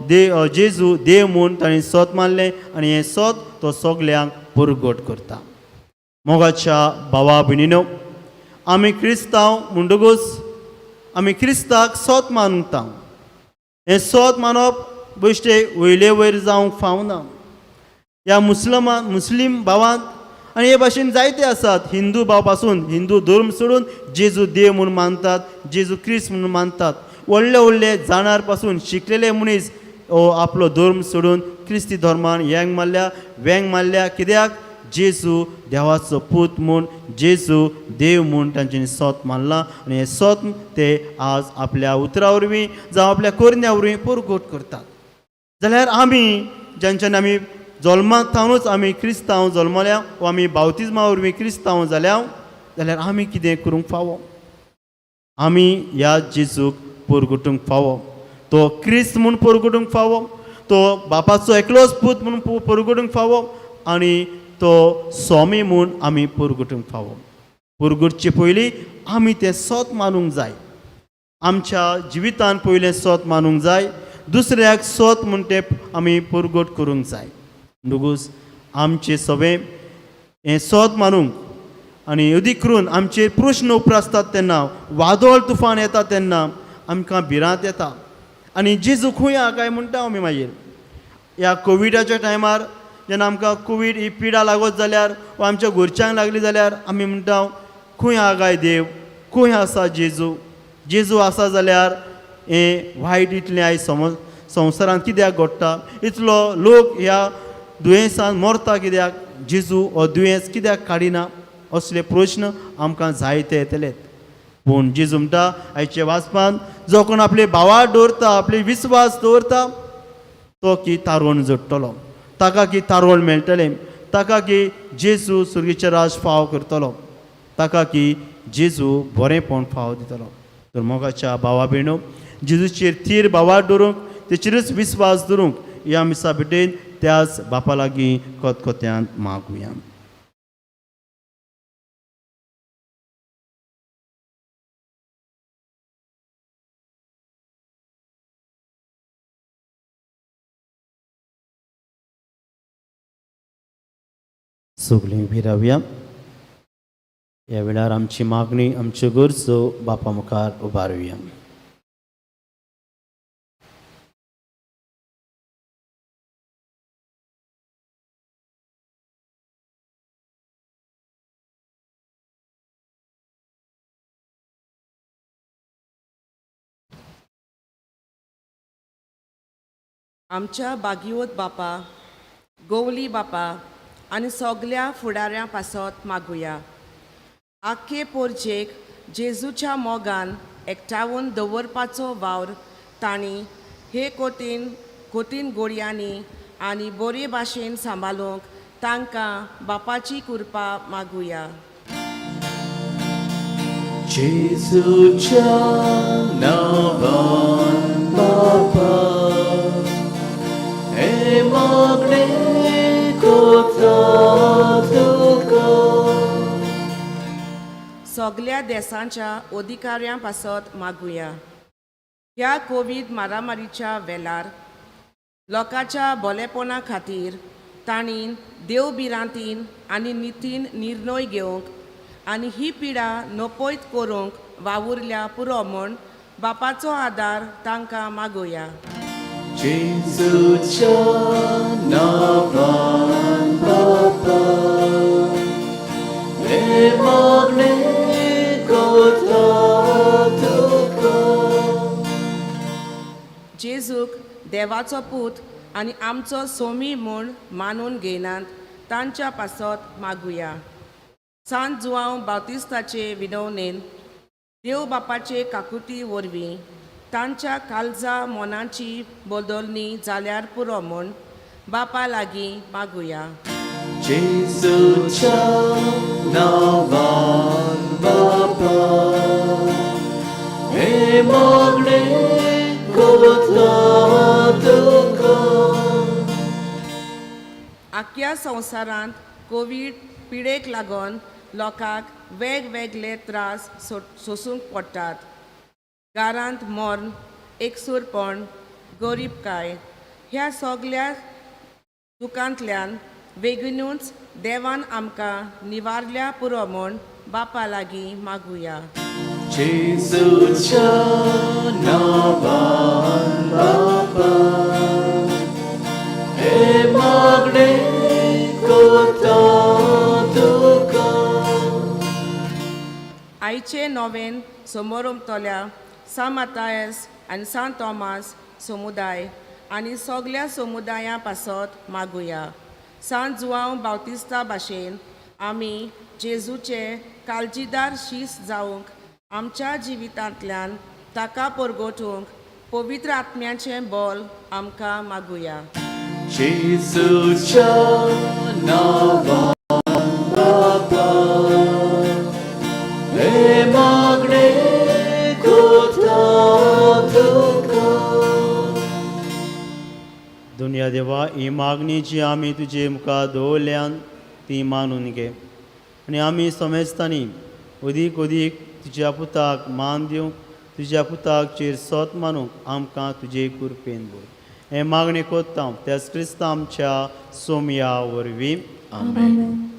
देव जेजू देव म्हूण ताणें सोत मानलें आनी हें सोत तो सगल्यांक परगोट करता. मोगाच्या भावा भयणीनो, आमी क्रिस्तांव म्हणटकूच आमी क्रिस्ताक सोत मानता. हें सोत मानप बेश्टें वयले वयर जावंक फावना. ह्या मुसलमान मुस्लीम भावांत आनी हे भाशेन जायते आसात, हिंदू भाव पासून हिंदू धर्म सोडून जेजू देव म्हूण मानतात, जेजू क्रिस्त म्हूण मानतात. व्हडले व्हडले जाणार पासून शिकलेले मनीस हो आपलो धर्म सोडून क्रिस्ती धर्मान येंग मारल्या, वेंग मारल्या. कित्याक? जेजू देवाचो पूत म्हूण, जेजू देव म्हूण तांच्यांनी सोत मानलां आनी हें सोत ते आज आपल्या उतरा वरवीं जावं आपल्या करण्या वरवीं परगोट करतात. जाल्यार आमी ज्यांच्यानी आमी जल्मांत थावनूच आमी क्रिस्तांव जल्मल्या वो आमी बावतिज्मा वरवीं क्रिस्तांव जाल्या, जाल्यार आमी कितें करूंक फावो? आमी ह्या जेजूक पुरगुटूंक फावो, तो क्रिस्त म्हूण पुरगुटूंक फावो, तो बापाचो एकलोच पूत म्हूण पुरगुटूंक फावो आनी तो स्वामी म्हूण आमी पुरगुटूंक फावो. पुरगुटचे पयलीं आमी तें सत मानूंक जाय, आमच्या जिवितान पयलें सत मानूंक जाय, दुसऱ्याक सत म्हूण तें आमी पुरगट करूंक जाय. म्हणटकूच आमचें सगळें हें सत मानूंक आनी अदीक करून आमचेर प्रश्न उप्रासतात तेन्ना, वादळ तुफान येता तेन्ना आमकां भिरांत येता आनी जेजू खंय आहा काय म्हणटा आमी. मागीर ह्या कोविडाच्या टायमार जेन्ना आमकां कोवीड ही पिडा लागत जाल्यार वा आमच्या घरच्यांक लागली जाल्यार आमी म्हणटा खंय आहा काय देव, खंय आसा जेजू, जेजू आसा जाल्यार हें वायट इतलें आयज संवसारांत कित्याक घडटा, इतलो लोक ह्या दुयेंसान मरता कित्याक, जेजू हो दुयेंस कित्याक काडिना, असले प्रश्न आमकां जायते येतले. पूण जेजू म्हणटा आयचे वाचपान जो कोण आपले भावार दवरता, आपले विस्वास दवरता तो की तारोण जोडटलो, ताका की तारोण मेळटलें, ताका की जेजू सुर्गीचें राज फाव करतलो, ताका की जेजू बरेंपण फाव दितलो. तर मोगाच्या भावा भयणो, जेजूचेर थीर भावार दवरूंक, तेचेरूच विस्वास दवरूंक ह्या मिसा भेटेन त्याच बापा लागीं खतखत्यान मागुया. सगळीं उबी रावया. ह्या वेळार आमची मागणी, आमच्यो गरजो बापा मुखार उबारुया. आमच्या बागिवत बापा, गोवली बापा आनी सगल्या फुडाऱ्यां पासत मागुया. आख्खे पोरजेक जेजूच्या मोगान एकठावन दवरपाचो वावर तांणी हे कोतीन कोतीन गोडयांनी आनी बरे भाशेन सांबाळूंक तांकां बापाची कृपा मागुया. जेजूच्या नांवान बापा हे मागणें कोता तुका. सगल्या देसांच्या अधिकाऱ्यां पासत मागुया. ह्या कोवीड मारामारीच्या वेळार लोकांच्या बोलेपणा खातीर तांणी देव भिरांतीन आनी नितीन निर्णय घेवंक आनी ही पिडा नपयत करूंक वावुरल्या पुरो म्हूण बापाचो आदार तांकां मागुया. जेजूच्या नांवान बापा हे मागणें कोता तुका. जेजूक देवाचो पूत आनी आमचो सोमी म्हूण मानून घेयनात तांच्या पासत मागुया. सांत जुआंव बातिस्ताचे विनवणेन देव बापाचे काकुती वरवीं तांच्या काळजा मनाची बदलणी जाल्यार पुरो म्हूण बापा लागीं मागुया. जेजूच्या नांवान बापा हे मागणें कोता तुका. आख्या संवसारांत कोवीड पिडेक लागून लोकांक वेगवेगळे त्रास सोसूंक पडटात. घरांत मर्ण, एकसूरपण, गरीबकाय ह्या सगल्या दुकांतल्यान बेगीनूच देवान आमकां निवारल्या पुरो म्हूण बापा लागीं मागुया. जेजूच्या नांवान बापा हे मागणें कोता तुका. आयचे नोवेन समोरमतल्या सांत मातायस आनी सांत तोमास समुदाय आनी सगल्या समुदाया पासत मागुया. सांत जुआंव बावतिस्ता भाशेन आमी जेजूचे काळजीदार शीस जावंक आमच्या जिवितांतल्यान ताका परगटूंक पवित्र आत्म्याचें बल आमकां मागुया. जेजूच्या नांवान बापा हे मागणें कोता सोमया देवा, ही मागणी जी आमी तुजे मुखार दवरल्यान ती मानून घे आनी आमी समेस्तांनी अदीक अदीक तुज्या पुताक मान दिवंक, तुज्या पुताक चेर सोत मानूंक आमकां तुजे कृपेन भर. हें मागणें कोत्ता त्याच क्रिस्ता आमच्या सोमया वरवीं. आमेन.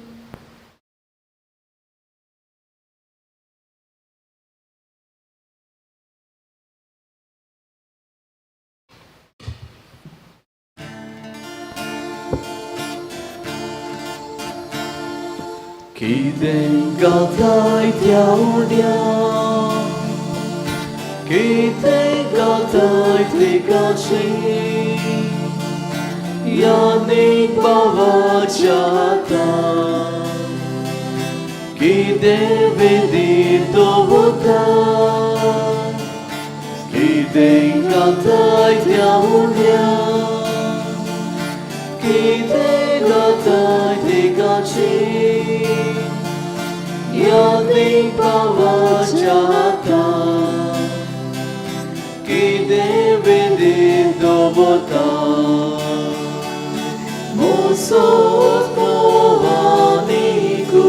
कितें गाताय त्या उड्या, कितें गाताय तिकाची, यादीक बाबाच्या हातान, कितें वेदी दवरता, कितें गाताय त्या उड्या, कितें गाताय तिकाची, यादीक बाबाच्या हातान, कितें वेदी दवरता. Mosot mohaniku,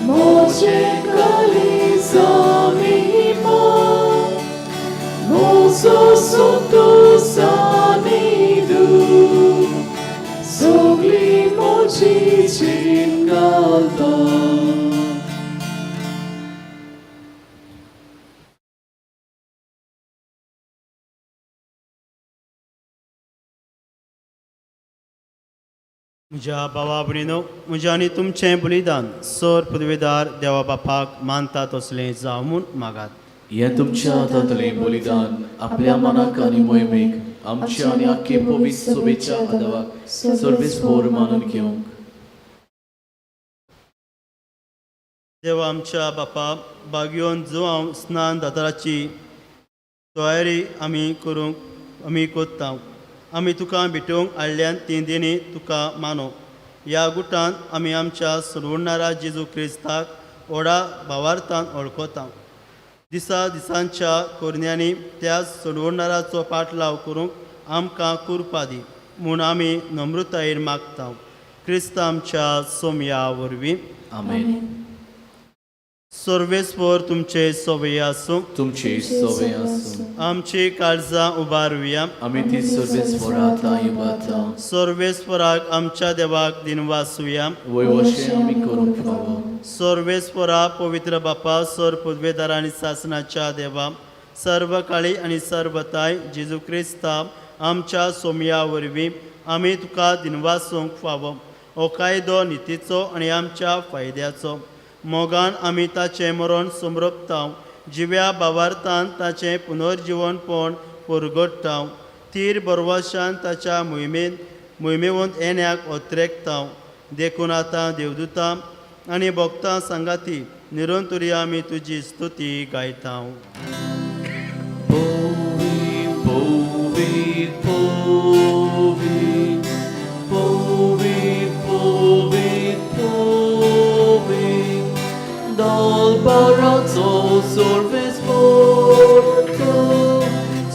moche kalizamimo, moso soto sanidu, sogli mochi chingalta. म्हज्या भावा भयणीनो, म्हजें आनी तुमचें बलिदान सर पदवेदार देवा बापाक मानता तसलें जावं म्हूण मागात. हें तुमच्या हातांतलें बलिदान आपल्या मनाक आनी मोहिमेक आमच्या आनी आख्खे पवित्र सोबेच्या आदावाक सर्वेस्पोर मानून घेवंक. देवा आमच्या बापा, बागयोन जुवांव स्नान दाताराची तयारी आमी करूंक आमी कोत्ता. आमी तुका भेटोवंक हाडल्यान ती देणी तुका मानो. ह्या गुटान आमी आमच्या सोडवणारा जेजू क्रिस्ताक व्हडा भावार्थान वळखता. दिसा दिसांच्या कोरण्यांनी त्या सोडवणाराचो पाटलाव करूंक आमकां कुरपा दी म्हूण आमी नम्रतायेन मागता, क्रिस्त आमच्या सोमया वरवीं. आमेन. सर्वेस्पर तुमचे सोबे आसूं. तुमचे सोबे आसूं. आमची काळजां उबारुया. आमी ती सर्वेस्पोरा आतां युबाता. सर्वेस्पराक आमच्या देवाक दिनवासुया. वय वशें आमी करूंक फावो. सर्वेस्परा, पवित्र बापा, सर पुदवेदार आनी सासणाच्या देवा, सर्व काळी आनी सर्वताय जेजू क्रिस्ता आमच्या सोमया वरवीं आमी तुका दिनवासूंक फावो. हो कायदो नितीचो आनी आमच्या फायद्याचो. मोगान आमी ताचें मरण समरपता, जिव्या भावार्थान ताचें पुनर्जिवनपण परगट्टा, तीर बरवशान ताच्या मोहिमेन मोहिमेवंत येण्याक ओत्रेकता. देखून आतां देवदूतां आनी भक्तां सांगाती निरंतुरी आमी तुजी स्तुती गायता. Povi, povi, povi, povi, povi, povi, dal barazzo sorve sporto,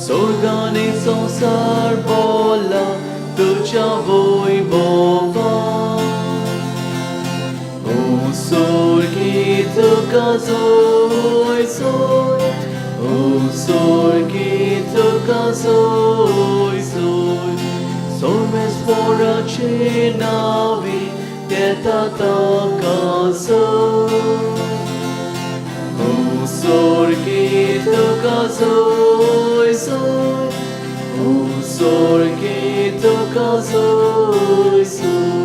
sorgani संसार बोला तुझ्या वैभवा. O sorgi तुका जोय जोय, O sorgi तुका जोय जोय, सोमेस्पोराचे नावी येता ताका जोय. O sorgi तुका जोय जोय, O sorgi तुका जोय जोय.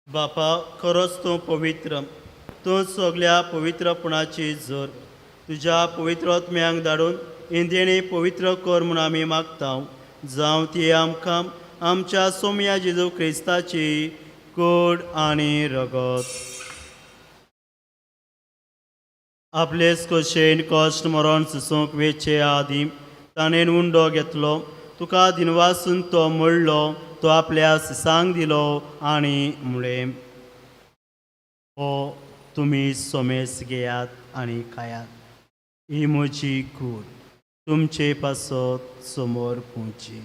बापा, खरोच तूं पवित्र, तूं सगल्या पवित्रपणाची जोर. तुज्या पवित्र आत्म्यांक धाडून इंदेणी पवित्र कर म्हूण आमी मागता, जावं ती आमकां आमच्या सोमया जेजू क्रिस्ताची कूड आनी रगत. आपलेच कशेन कश्ट मरण सोसूंक वेचे आदीं ताणें उंडो घेतलो, तुका दिनवासून तो मोडलो, तो आपल्या सिसांक दिलो आनी म्हळें, हो तुमी सोमेस घेयात आनी खायात, ही म्हजी कूड. तुमचे पासत समोर पोवची.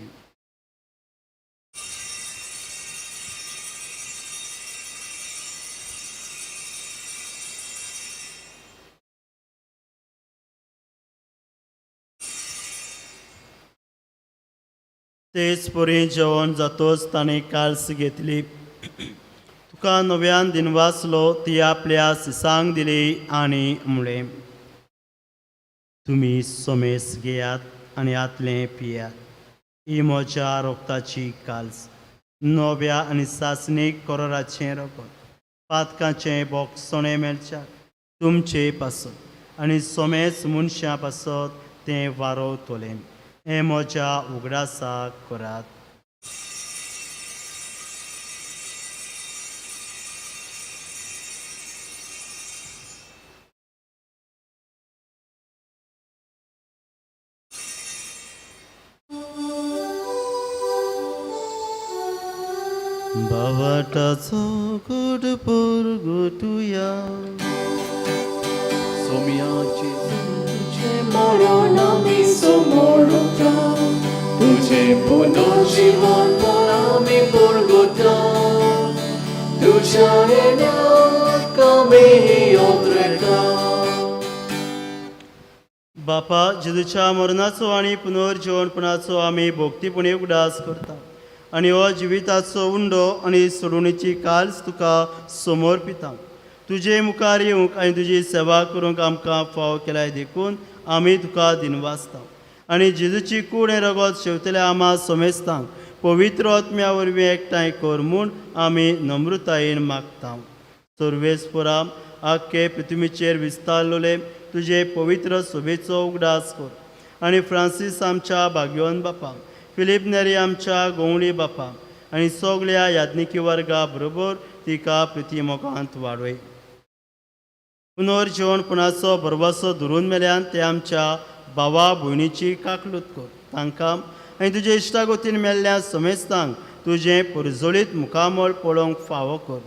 तेच परी जेवण जातोच ताणें काल्स घेतली, तुका नव्यान दिनवासलो, ती आपल्या सिसांक दिली आनी म्हणलें, तुमी सोमेस घेयात आनी आतलें पियात, ही म्हज्या रोगताची काल्स, नव्या आनी सासणीक कोरोराचें रगत, पातकाचें बोगसणें मेळच्याक तुमचे पासत आनी सोमेस मनशां पासत तें वारोवतलें. हें म्हज्या उगडासाक करात. बावटाचो गोड पोरगुटुया सोम्याचे मरण आमी समोर उरता, तुजें पुनर्जीवन आमी परगुता, तुज्या येण्याक आमी ओद्रेता. बापा, जेजूच्या मरणाचो आनी पुनर्जीवनपणाचो आमी भोक्तीपणी उगडास करता आनी हो जिविताचो उंडो आनी सोडवणीची काल्स तुका समर्पिता. तुजे मुखार येवंक आनी तुजी सेवा करूंक आमकां फाव केल्याय देखून आमी तुका दिनवासता आनी जेजूची कूड हें रगत शेवतल्या आमा समेस्तांक पवित्र आत्म्या वरवीं एकठांय कर म्हूण आमी नम्रतायेन मागता. सर्वेस्परा, आख्खे पृथ्वीचेर विस्तारलेले तुजे पवित्र सोबेचो उगडास कर आनी फ्रांसीस आमच्या भाग्यवन बापा, फिलीप नेरी आमच्या गोवणी बापा आनी सगल्या याज्ञिकी वर्गा बरोबर तिका प्रिती मोगांत वाडय. पुनर्जीवनपणाचो भरवसो धरून मेल्यान ते आमच्या भावा भयणीची काकलूत कर. तांकां आनी तुजे इश्टागतीन मेल्ल्या समेस्तांक तुजें पुरजोळीत मुखामळ पळोवंक फावो कर.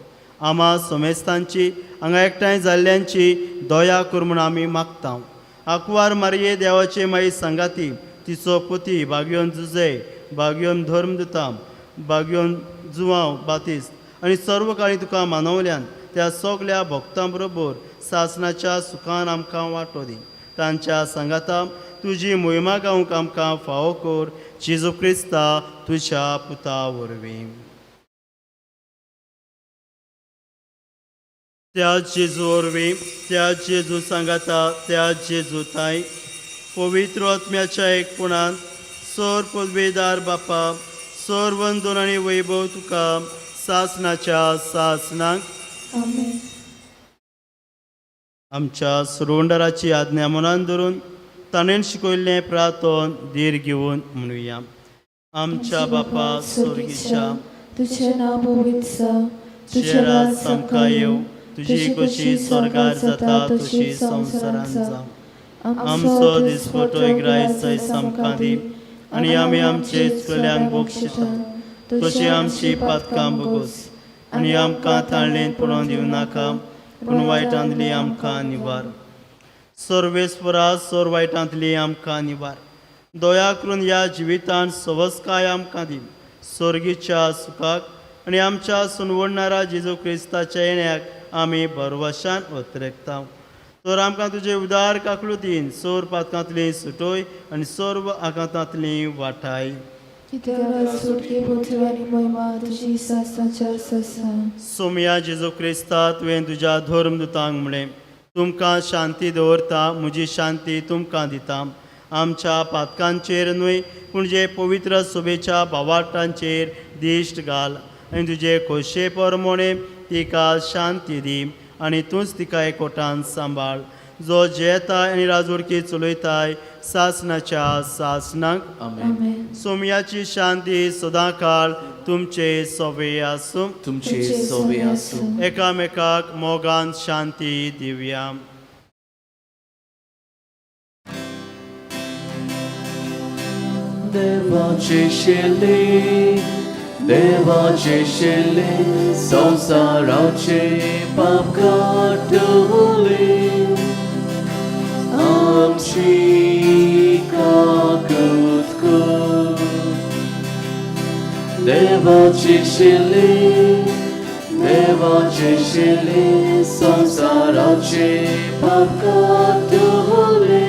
आमा समेस्तांची हांगा एकठांय जाल्ल्यांची दया कर म्हूण आमी मागता. आंकवार मारये देवाचे माई सांगाती, तिचो पती भाग्योन जुजे, भाग्योन धर्मदुता, भाग्योन जुवांव बातिस्त आनी सर्व काळी तुका मानवल्यान त्या सगल्या भक्तां बरोबर सासणाच्या सुखान आमकां वांटो दी. तांच्या सांगाता तुजी मोहिमा गावंक आमकां फावो कर, जेजू क्रिस्ता तुज्या पुता वरवीं. त्या जेजू वरवीं, त्या जेजू सांगाता, त्या जेजू ताई पवित्र आत्म्याच्या एकपणान सर पदवेदार बापा, सर वंदन आनी वैभव तुका सासणाच्या सासणाक. आमेन. आमच्या सुरवंडराची आज्ञा मनान धरून ताणें शिकयल्लें प्रार्थन धीर घेवन म्हणुया. आमच्या बापा स्वर्गीच्या, तुझें नांव पवित्र जावं, तुजें राज आमकां येवं, तुजी खोशी स्वर्गार जाता तशी संवसारांत जावं. आमचो दिसपटो ग्रायस सयस आमकां दी आनी आमी आमचे चुकल्यांक बक्षिता तशी आमची पातकां बोगोस आनी आमकां ताळणेंत पडोवन दिवं नाका, पूण वायटांतली आमकां निवार. सर्वेस्परा, सर वायटांतली आमकां निवार. दया करून ह्या जिवितांत सवस्काय आमकां दी, स्वर्गीच्या सुखाक आनी आमच्या सुनवडणारा जेजू क्रिस्ताच्या येण्याक आमी भरवशान ओतरेकता. तर आमकां तुजे उदार काकळुतीन सोर पातकांतली सुटोय आनी सर्व आकांतांतली वाटाय. कित्याक सुटके पृथ्वी आनी महिमा तुजी सासणाच्या सासणाक. सोमया जेजू क्रिस्ता, तुवें तुज्या धर्मदुतांक म्हणलें, तुमकां शांती दवरता, म्हजी शांती तुमकां दिता. आमच्या पातकांचेर न्हय पूण जे पवित्र सोबेच्या भावाटांचेर दिश्ट घाल आनी तुजे खोशे परमोणे तिका शांती दी आनी तूंच तिका एकवटान सांबाळ, जो जेताय आनी राजवडकी चलयताय सासणाच्या सासणाक. आमेन. सोमयाची शांती सदांकाळ तुमचे सवे आसूं. तुमचे सोवे आसूं. एकामेकाक मोगान शांती दिवया. देवाचे शेले, देवाचे शेले, संवसाराचे पाप काडटले, आमची देवाची शिली देवाची शिली संवसाराचे पाप काडटले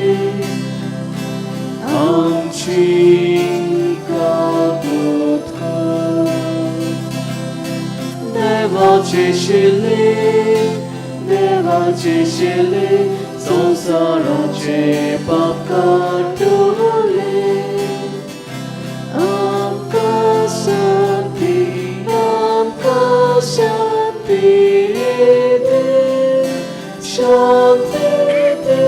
आमची काकूत कर. देवाची शिली देवाची शिली संवसाराचे पाप काडटले आमकां शांती आमकां शांती दी शांती दी.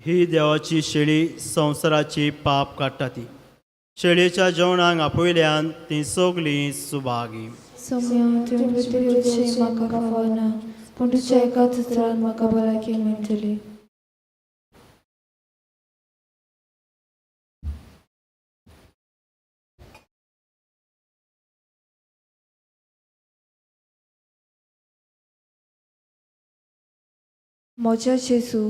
ही देवाची शेळी संवसाराची पाप काडटा ती शेळयेच्या जेवणाक आपयल्यान ती सगलीं सुभागी. सोम्या, तुवें पृथ्वीवरचें म्हाका फावना, पूण तुज्या एकाच उतरान म्हाका भलायकी मेळटली. म्हज्या जेजू,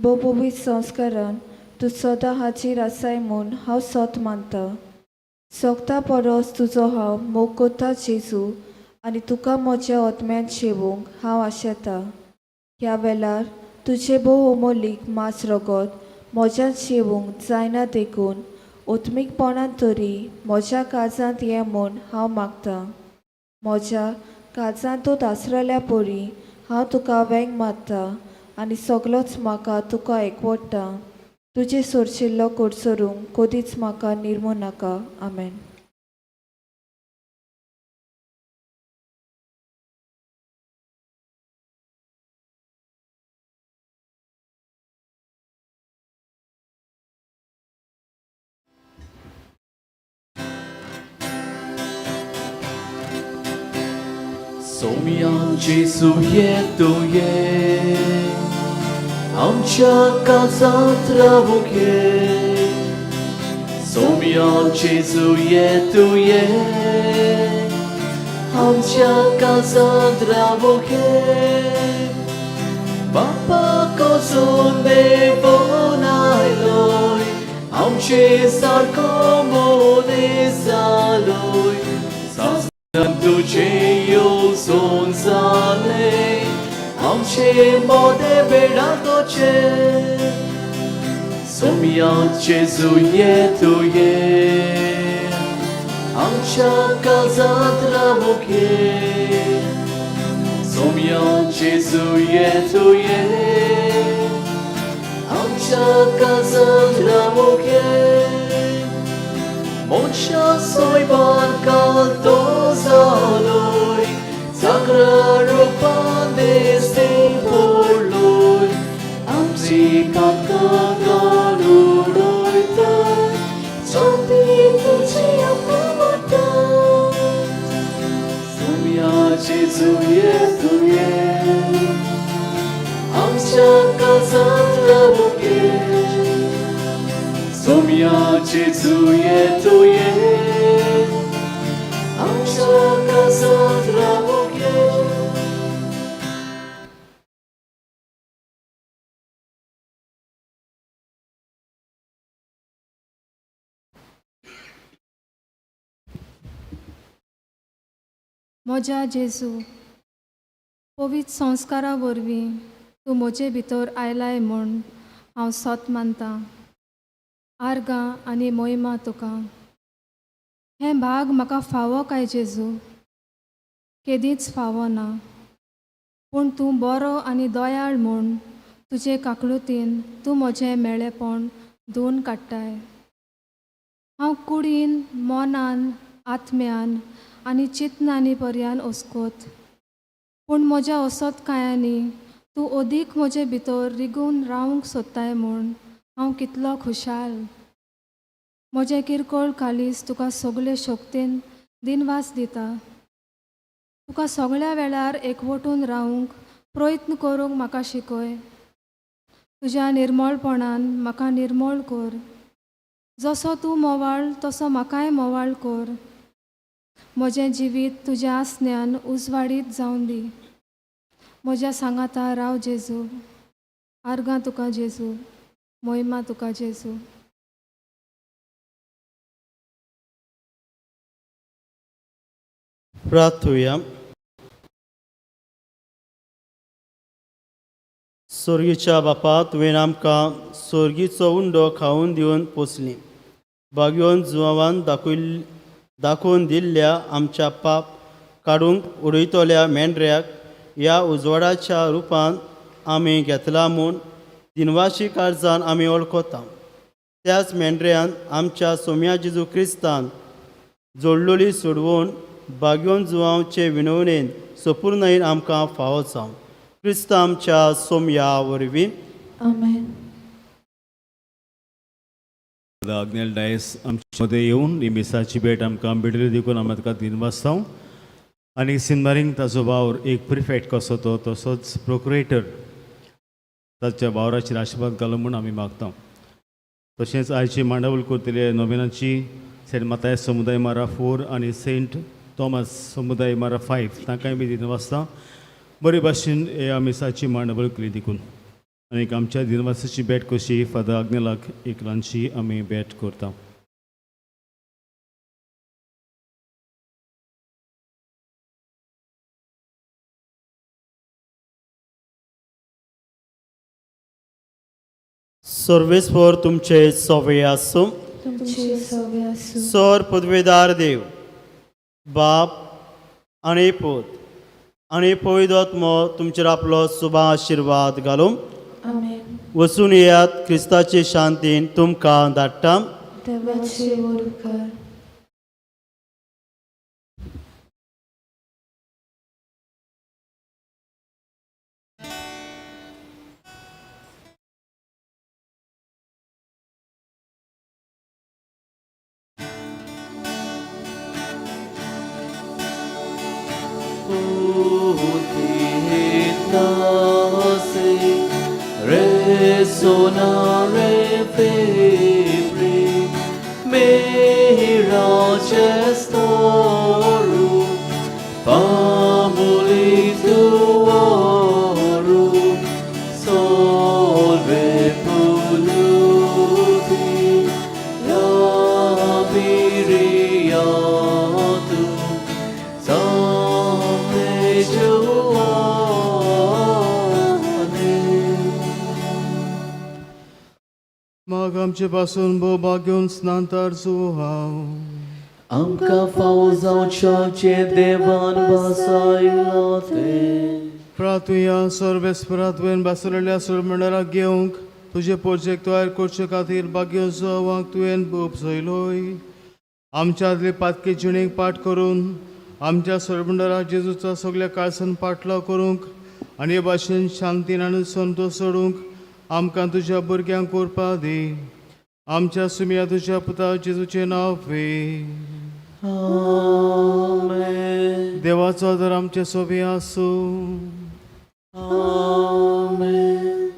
भोव पवित्र संस्कारान तूं सदां हाजीर आसाय म्हूण हांव सत मानता. सोगता परस तुजो हांव मोग कोत्ता जेजू, आनी तुका म्हज्या आत्म्यांत शेवूंक हांव आशेतां. ह्या वेळार तुजें भोव अमोलीक मांस रगत म्हज्यांत शेवूंक जायना, देखून ओत्मीकपणान तरी म्हज्या काळजांत ये म्हूण हांव मागतां. म्हज्या काळजांतूच आसलेल्या परी हांव तुका वेंग मारता आनी सगलोच म्हाका तुका एकवडटा. तुजें सोरशिल्लो कोडसरूंक कदीच म्हाका निर्मू नाका. आमेन. सोम्या जेजू ये तूं ये आमच्या काळजांत रावूंक ये. सोम्या जेजू ये तूं ये आमच्या काळजांत रावूंक ये. बापा कोसून देवून आयलोय आमचे सारको मनीस जालोय. सासन तुझे येवजून जाले आमचे मोदे बेडातोचे. सोम्या जेजू ये तूं ये आमच्या काळजांत रावूंक ये. सोम्या जेजू ये तूं ये आमच्या काळजांत रावूंक ये. मनशा सोयबान काल तो जालोय साकरा रुपान दिसती पडलोय आमची पातकां काडून उडयताय शांती तुजी आमकां वाडटा. सोम्या जेजू ये तूं ये आमच्या काळजांत रावूंक ये. सोम्या जेजू ये तूं ये आमच्या काळजांत रावूंक ये. म्हज्या जेजू, पवित्र संस्कारा वरवीं तूं म्हजे भितर आयलाय म्हूण हांव सत मानतां. आर्गां आनी मोहिमा तुका. हें भाग म्हाका फावो काय जेजू? केदींच फावो ना, पूण तूं बरो आनी दयाळ म्हूण तुजे काकळुतीन तूं म्हजें मेळेपण धुवन काडटाय. हांव कुडीन, मनान, आत्म्यान आनी चिंतनांनी पर्यान ओसकोत, पूण म्हज्या असोतकायांनी तूं अदीक म्हजे भितर रिगून रावंक सोदताय म्हूण हांव कितलो खुशाल. म्हजें किरकोळ कालीस तुका सगळे शक्तीन दिनवास दिता. तुका सगळ्या वेळार एकवटून रावूंक प्रयत्न करूंक म्हाका शिकय. तुज्या निर्मळपणान म्हाका निर्मळ कर. जसो तूं मोवाळ तसो म्हाकाय मोवाळ कर. म्हजें जिवीत तुज्या आसण्यान उजवाडीत जावन दी. म्हज्या सांगाता राव जेजू. आर्गां तुका जेजू, मोहिमा तुका जेजू. प्रार्थुया. सोर्गीच्या बापा, तुवें आमकां सोर्गीचो उंडो खावन दिवन पोसली. बागयोन जुवान दाखोवन दिल्ल्या आमच्या पाप काडूंक उडयतल्या मेंढऱ्याक ह्या उजवाडाच्या रुपान आमी घेतला म्हूण दिनवाशी काळजान आमी वळखता. त्याच मेंढऱ्यान आमच्या सोम्या जेजू क्रिस्तान जोडलोली सोडवून बागयोन जुवांचे विनवणेन सपूर्णयेन आमकां फावो जावं. क्रिस्त आमच्या सोमया वरवीं. आमेन. आग्नेल डायस आमचे मदें येवन ही मिसाची भेट आमकां भेटली देखून आमी ताका दिनवासता. आनी सिनमारींग ताचो वावर एक प्रिफेक्ट कसो तो तसोच प्रोक्युरेटर ताच्या वावराचेर आशिर्वाद घालो म्हूण आमी मागता. तशेंच आयची मांडावळ करतले नोवेनाची सेंट मातायस समुदाय मारा 4 आनी सेंट थॉमस समुदाय मारा 5 तांकांय बी दिनवासता बरे भाशेन ह्या मिसाची मांडावळ केली देखून. आनी आमच्या दिनवासाची भेट कशी फादर आग्नेलाक एक ल्हानशी आमी भेट करता. सर्वेस्पर तुमचे सवे आसूं. तुमचे सवे आसूं. सर पदवेदार देव बाप आनी पूत आनी पवित्र आत्मो तुमचेर आपलो शुभ आशिर्वाद घालूं. आमेन. वचून येयात, क्रिस्ताचे शांतीन तुमकां धाडटा. देवाचे उपकार. Resonare febri mira gestorum famuli tuorum solve polluti labiriatum Sancte Joanne. माग आमचे पासून भोव भाग्योन स्नांतार हांव आमकां फावो जावच्याचे देवान बसायला तें. प्रार्थुया. सर्वेस्परा, तुवें बसलेल्या सुरमंडळाक घेवंक तुजे पोरचेक तयार करचे खातीर भाग्य जुवांक तुवें उपजयलोय. आमच्या आदले पातकी जिणेक पाठ करून आमच्या सरमंडळाक जेजूचो सगल्या काळसान पाटलाव करूंक आनी हे भाशेन शांतीन आनी संतोश सोडूंक आमकां तुज्या भुरग्यांक करपा दी. आमच्या सुमया तुज्या पुता जेजूचें नांव वे. आमेन. देवाचो आदार आमचे सोबी आसूं. आमेन.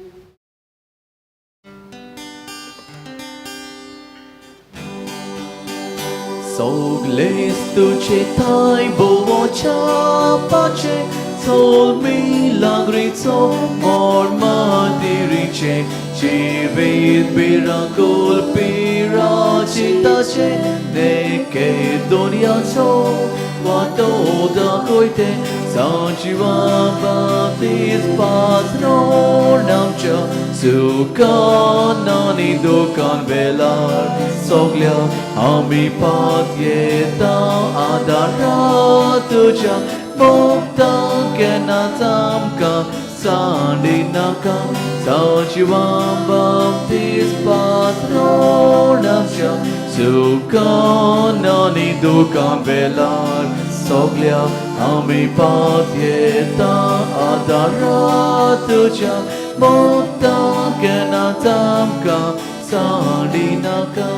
सगलेच तुजे थांय भोंवच्या पाचे चोल मिलाग्रीचो मोर मातिरीचे जिवीत भिरांकूळ पिराचिताचे देखे दुनियाचो वाटो दाखयते सांजिवा बाप्तीस पात्रोण आमच्या सुखान आनी दुखान वेळार सगल्या आमी पातयेता आदारा तुज्या मोगता केन्नाच आमकां सांडी नाका सांजिवा बाप्तीस पात्रोण आमच्या सुखान आनी दुखान वेळार सगल्या आमी पातयेता आदारा तुज्या मोगता केन्नाच आमकां सांडी नाका.